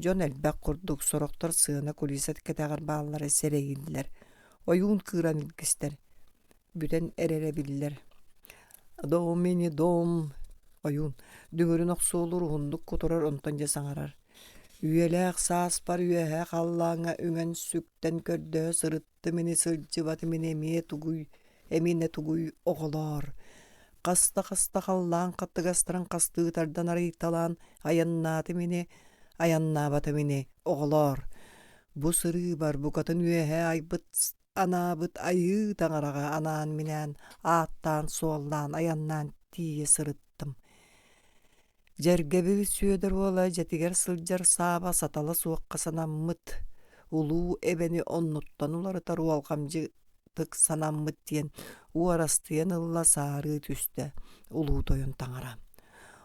Дьон элбэх курдук, сорохтор сыана кулиса кэтэҕэр бааллара сэрэйиллэр. Ойуун кыыран илгистэр, бүтэн эрэрэ биллэр. Домини дом ойуун дүҥүрүн охсуолуур уһуннук кутурар онтон дьэ саҥарар. Үйэлээх сааспар үөһээ халлааҥҥа үҥэн-сүктэн көрдөһө сырыттым ини сылдьыбатым ини эмиэ тугуй эмиэ тугуй оҕолоор Хаста-хаста халлаан хаттыгастарын хастыы тардан арыйталаан айаннаатым ини, айаннаабатым ини, оҕолоор, бу сырыыбар букатын үөһэ айбыт анаабыт айыы таҥараҕа анаан-минээн ааттаан-суоллаан айаннаан тиийэ сырыттым. Дьэргэбил Сүөдэр уола дьэтигэр сылдьар Сааба сатала суохха санаммыт, улуу эбэни оннуттан уларытар уолҕамдьытык санаммыт диэн уорастыйан ылла саарыы түстэ улуу тойон таҥара.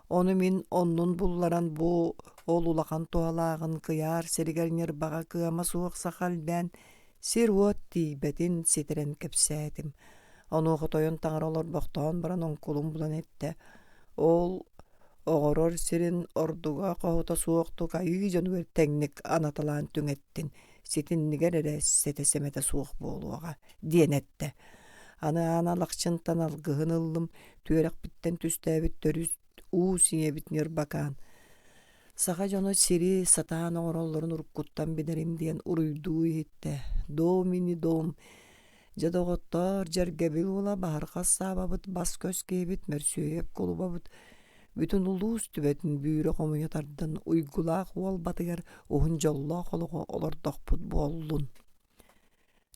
Ону мин оннун булларан бу ол улахан туһалааҕын кыйаар сиригэр Ньырбаҕа кыама суох саха элбээн сир-уот тиийбэтин ситэрэн кэпсээтим. Онуоха тойон таҥара олорбохтоон баран оҥкулун булан эттэ: Ол оҕорор сирин ордуга хоһута суохтук айыы дьонугар тэҥник анаталаан түҥэттин, ситиннигэр эрэ сэтэ-сэмэтэ суох буолуоҕа диэн эттэ. Аны Аана Алахчынтан алгыһын ыллым, түөрэхпиттэн түстээбит төрүт уу сиэбит Ньырбакаан. Саха дьоно сири сатаан оҥороллорун уруккуттан билэрим диэн уруйдуу иһиттэ. Дом ини дом Дьэ, доҕоттоор, Дьэргэбил уола Баһырҕас Саабабыт бас-көс киһибит Мөрсүөйэп кулубабыт бүтүн улуус түбэтин бүүрэ хомуйа тардан уйгулаах уолбатыгар уһун дьоллоох олоҕу олордохпут буоллун.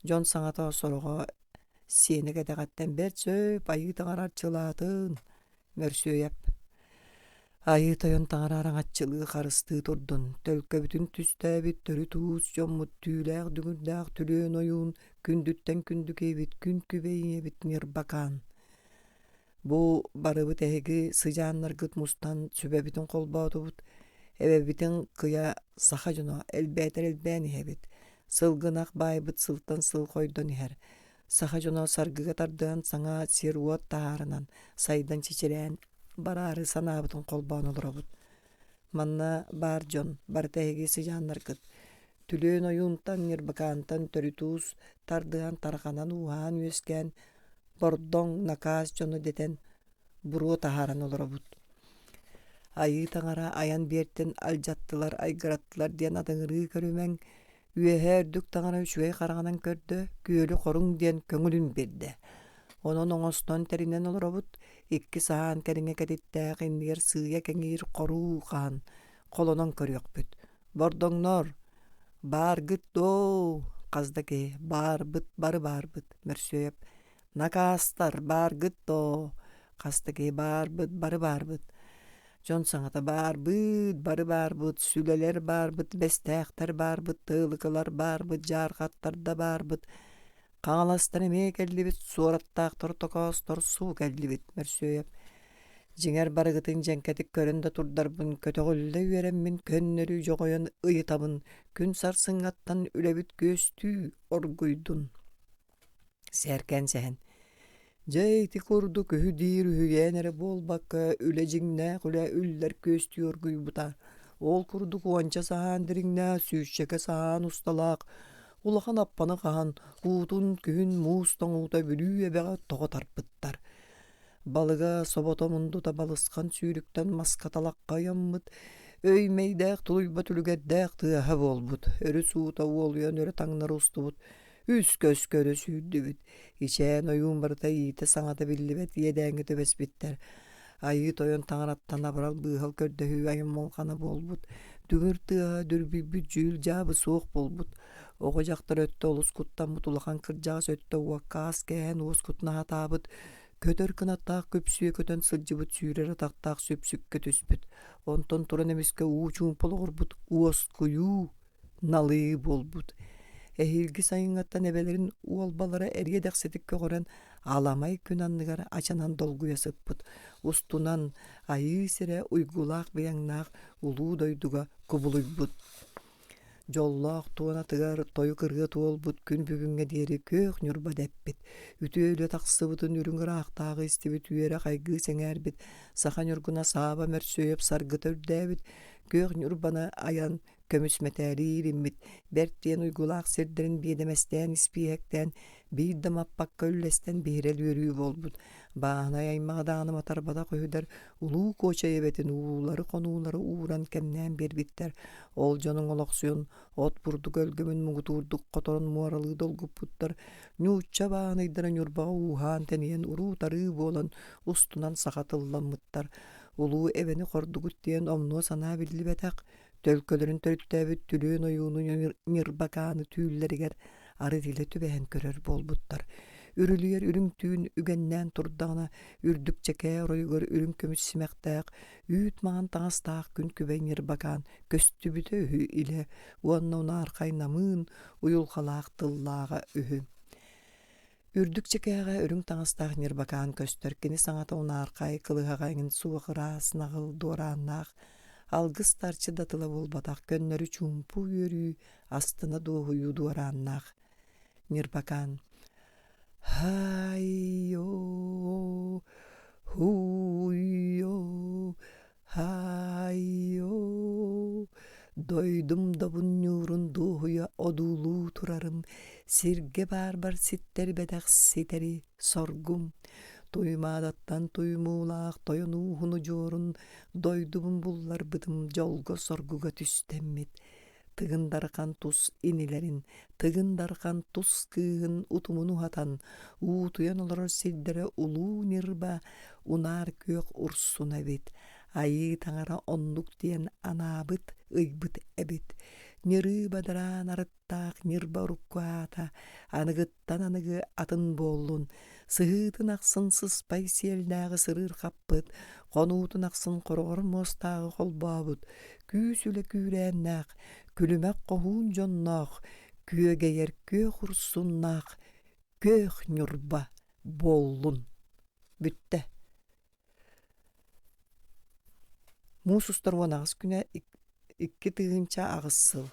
Дьон саҥата сороҕо сиэнэ кэтэҕиттэн бэрт сөп айыы таҥара арчылаатын Мөрсүөйэп Айыы Тойон таҥара араҥаччылыы харыстыы турдун, төлкөбүтүн түстээбит төрүт уус дьоммут түүлээх дүҥүрдээх түлүөн ойуун күндүттэн күндү киһибит күн күбэй ийэбит Ньырбакаан. Бу барыбыт эһиги сыдьааннаргыт мустан сүбэбитин холбоотубут, эбэбитин кыйа саха дьоно элбээтэр элбээн иһэбит, сылгынах баайбыт сылтан сыл хойдон иһэр, Саха дьоно саргыга тардыһан саҥа сир-уот таһаарынан, сайдан чэчирээн бараары санаабытын холбоон олоробут. Манна баар дьон барыта эһиги сыдьааннаргыт Түлүөн ойуунтан, Ньырбакаантан төрүт-уус тардыһан тарҕанан ууһаан үөскээн Бордоҥ, накаас дьону дэтэн буруо таһааран олоробут. Айыы таҥара айан биэртин алдьаттылар, айгыраттылар диэн атыҥырыы көрүмэҥ, Үөһээ үрдүк таҥара үчүгэй хараҕынан көрдө, күөлү хоруҥ диэн көҥүлүн биэрдэ. Онон оҥостон тэринэн олоробут, икки саһаан кэриҥэ кэтиттээх иннигэр сыыйа кэҥиир хоруу хаһан холонон көрүөхпүт. Бордоҥнор, бааргыт доо, хас да киһи, баарбыт, бары баарбыт, Мөрсүөйэп, накаастар, бааргыт доо, хас да киһи баарбыт, бары баарбыт. Дьон саҥата баарбыт, бары баарбыт, сүлэлэр баарбыт, бэстээхтэр баарбыт, тыалыкылар баарбыт, дьаархаттар да баарбыт, хаҥаластар эмиэ кэллибит, суораттаахтар, токоостор суу кэллибит, Мөрсүөйэп. Дьиҥэр барыгытын дьэҥкэтик көрөн да турдарбын, көтөҕүллэ үөрэммин көннөрү дьоҕойон ыйытабын, күн сарсыҥҥаттан үлэбит күөстүү оргуйдун. Сээркээн сэһэн Дьэ ити курдук үһү диир үһүйээн эрэ буолбакка, үлэ дьиҥнээх үлэ үллэр күөстүү оргуйбута. Ол курдук уонча саһаан дириҥнээх, сүүсчэкэ саһаан усталаах, улахан аппаны хаһан, уутун күһүн муус тоҥуута Бүлүү эбэҕэ тоҕо тарпыттар. Балыга собото мундута балысхан сүүрүктэн маска талахха ыйаммыт, өй-мэйдээх тулуйбат үлүгэрдээх тыаһа буолбут, өрүс уута уолуйан өрө таҥнары устубут, үс көс көрө сүүрдүбүт. Ичээн ойуун барыта иитэ-саҥата биллибэт иэдээҥҥэ түбэспиттэр. Айыы тойон таҥараттан абырал быыһал көрдөһүү аймалҕана буолбут. Дүҥүр тыаһа дүрбүйбүт дьүүл-дьаабы суох буолбут. Оҕо-дьахтар өттө олус куттаммыт улахан кырдьаҕас өттө уокка аас кээһэн уоскутун аһатаабыт, көтөр кынаттаах күпсүө көтөн сылдьыбыт сүүрэр атахтаах сүпсүккэ түспүт. Онтон туран эмискэ уу чуумпу олоҕурбут уоскуйуу налыы буолбут. Эһиилги сайыҥҥаттан эбэлэрин уолбалара эриэ-дэхситик көҕөрөн, аламай күн анныгар ачанан долгуйа сыппыт. Устунан айыы сирэ уйгулаах-быйаҥнаах улуу дойдуга кубулуйбут. Дьоллоох туонатыгар тойук ырыа туолбут күн бүгүҥҥэ диэри күөх Ньурба дэппит, үтүө үлэ тахсыбытын үрүҥ ыраахтааҕы истибит үөрэ хайгыы сэҥээрбит, саха ньургуна Сааба Мөрсүөйэп саргыта үрдээбит, күөх Ньурбаны айан. Көмүс мэтээли иириммит, бэрт диэн уйгулаах сирдэрин биэдэмэстээн испииһэктээн биир да маппакка үллэстэн биһирэл үөрүү буолбут. Бааһынай аймаҕа даҕаны матарбатах үһүдэр Улуу Куочай эбэтин уулары-хонуулары ууран кэмнээн биэрбиттэр. Ол дьонуҥ олохсуйан от бурдук өлгөмүн муҥутуурдук хоторон муоралыы долгуппуттар. Ньуучча бааһынайдара Ньурбаҕа ууһаан-тэнийэн уруу-тарыы буолан устунан саха тылламмыттар. Улуу эбэни хордугут диэн омнуо санаа биллибэтэх, төлкөлөрүн төрүттээбит Түлүөн ойууну Ньырбакааны түүллэригэр арыт илэ түбэһэн көрөр буолбуттар. Үрүлүйэр үрүҥ түүн үгэннээн турдаҕына, үрдүк чэкээ оройугар үрүҥ көмүс симэхтээх, үүт маҥан таҥастаах күн күбэй Ньырбакаан көстүбүтэ үһү илэ уонна унаархай намыын, уйулҕалаах тыллааҕа үһү. Үрдүк чэкээҕэ үрүҥ таҥастаах Ньырбакаан көстөр, кини саҥата унаархай, кылыһаҕа эҥин суох ыраас, наҕыл, дуорааннаах, алгыс тарчы да тыла буолбатах, көннөрү чуумпу үөрүү, астына дуоһуйуу дуорааннаах. Ньырбакаан «Һай-йоо, һуу-йоо, Һаайоо, дойдум добун ньуурун дуоһуйа одуулуу турарым, сиргэ баарбар ситтэрбэтэх ситэри соргум. Туймаадаттан туймуулаах тойон ууһун удьуорун дойдубун булларбытым дьолго-соргуга түстэммит. Тыгын Дархан тус инилэрин, Тыгын Дархан тус кыыһын утумун уһатан, уутуйан олорор сирдэрэ улуу ньырба, унаар күөх урсуна эбит. Айыы таҥара оннук диэн анаабыт, ыйбыт эбит. Ньырыы бадараан арыттаах ньырба урукку аата, аныгыттан Тан аныгы атын буоллун, сыһыытын ахсын сыспай сиэллээҕи сырыырхаппыт, хонуутун ахсын хороҕор муостааҕы холбообут, күүс үлэ күүрээннээх, күлүмэх хоһуун дьонноох, күөгэйэр күөх урсуннаах күөх Ньурба буоллун. Бүттэ. Муус устар 18 күнэ 2008 сыл.